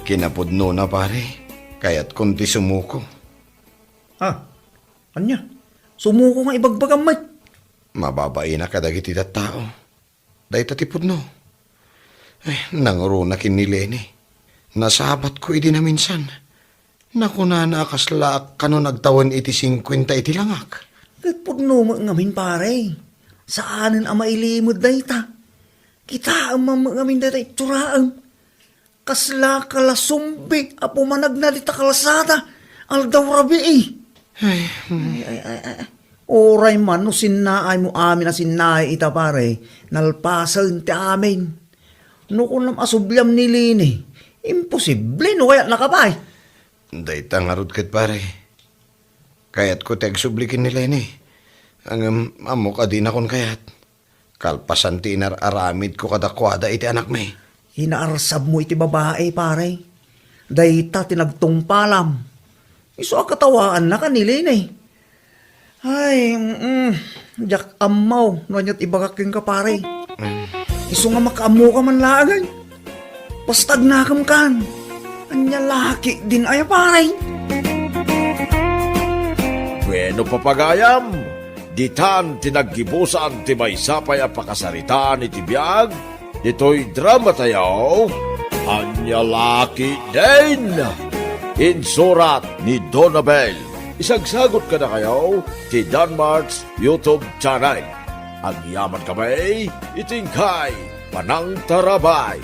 Kinapudnona, pare, kayatkon ti sumuko. Ah, ania? Sumuko nga ibagbagam met. Mababaina kadagiti tattao. Dayta ti pudno. Eh, nanguruna ken ni Leni. Nasabatko idi naminsan. Nakunana a kaslaak kano nagtawen iti singkuenta iti langak. Ket pudno met ngamin, pare. Saanen a mailimed dayta. Kitaem man met ngamin dayta itsuraan. Kasla kalasumbi a pumanagna dita kalsada, aldaw rabii. Ay, hmm. Ay, ay, ay, ay. Uray man no sinnaaymo amin a sinnaay ita, pare, nalpasen ti amin. No kunam a subliam ni Leni, imposible no kayatnaka pay. Dayta ngarud ket, pare. Kayatko ti agsubli ken ni Leni. Ngem ammok a dinakon kayat. Kalpasan ti inar-aramidko kadakuada iti anakmi. Inaarsabmo iti babai, pare. Dayta ti nagtungpalam. Isu a katawaannaka ni Leni. Ay, mm, diak ammo no ania ti ibagak kenka, pare. Mm. Isu nga makaammoka man laeng. Basta agnakem kan. Ania la ketdin aya, pare? Bueno, papagayam, ditan ti naggibusan ti maysa pay a pakasaritaan iti biag ditoy dramatayo, Ania la ketdin? Insurat ni Donabel. Isagsagot kadakayo ti Danmark's YouTube channel. Agyamankami iti inkay panangtarabay.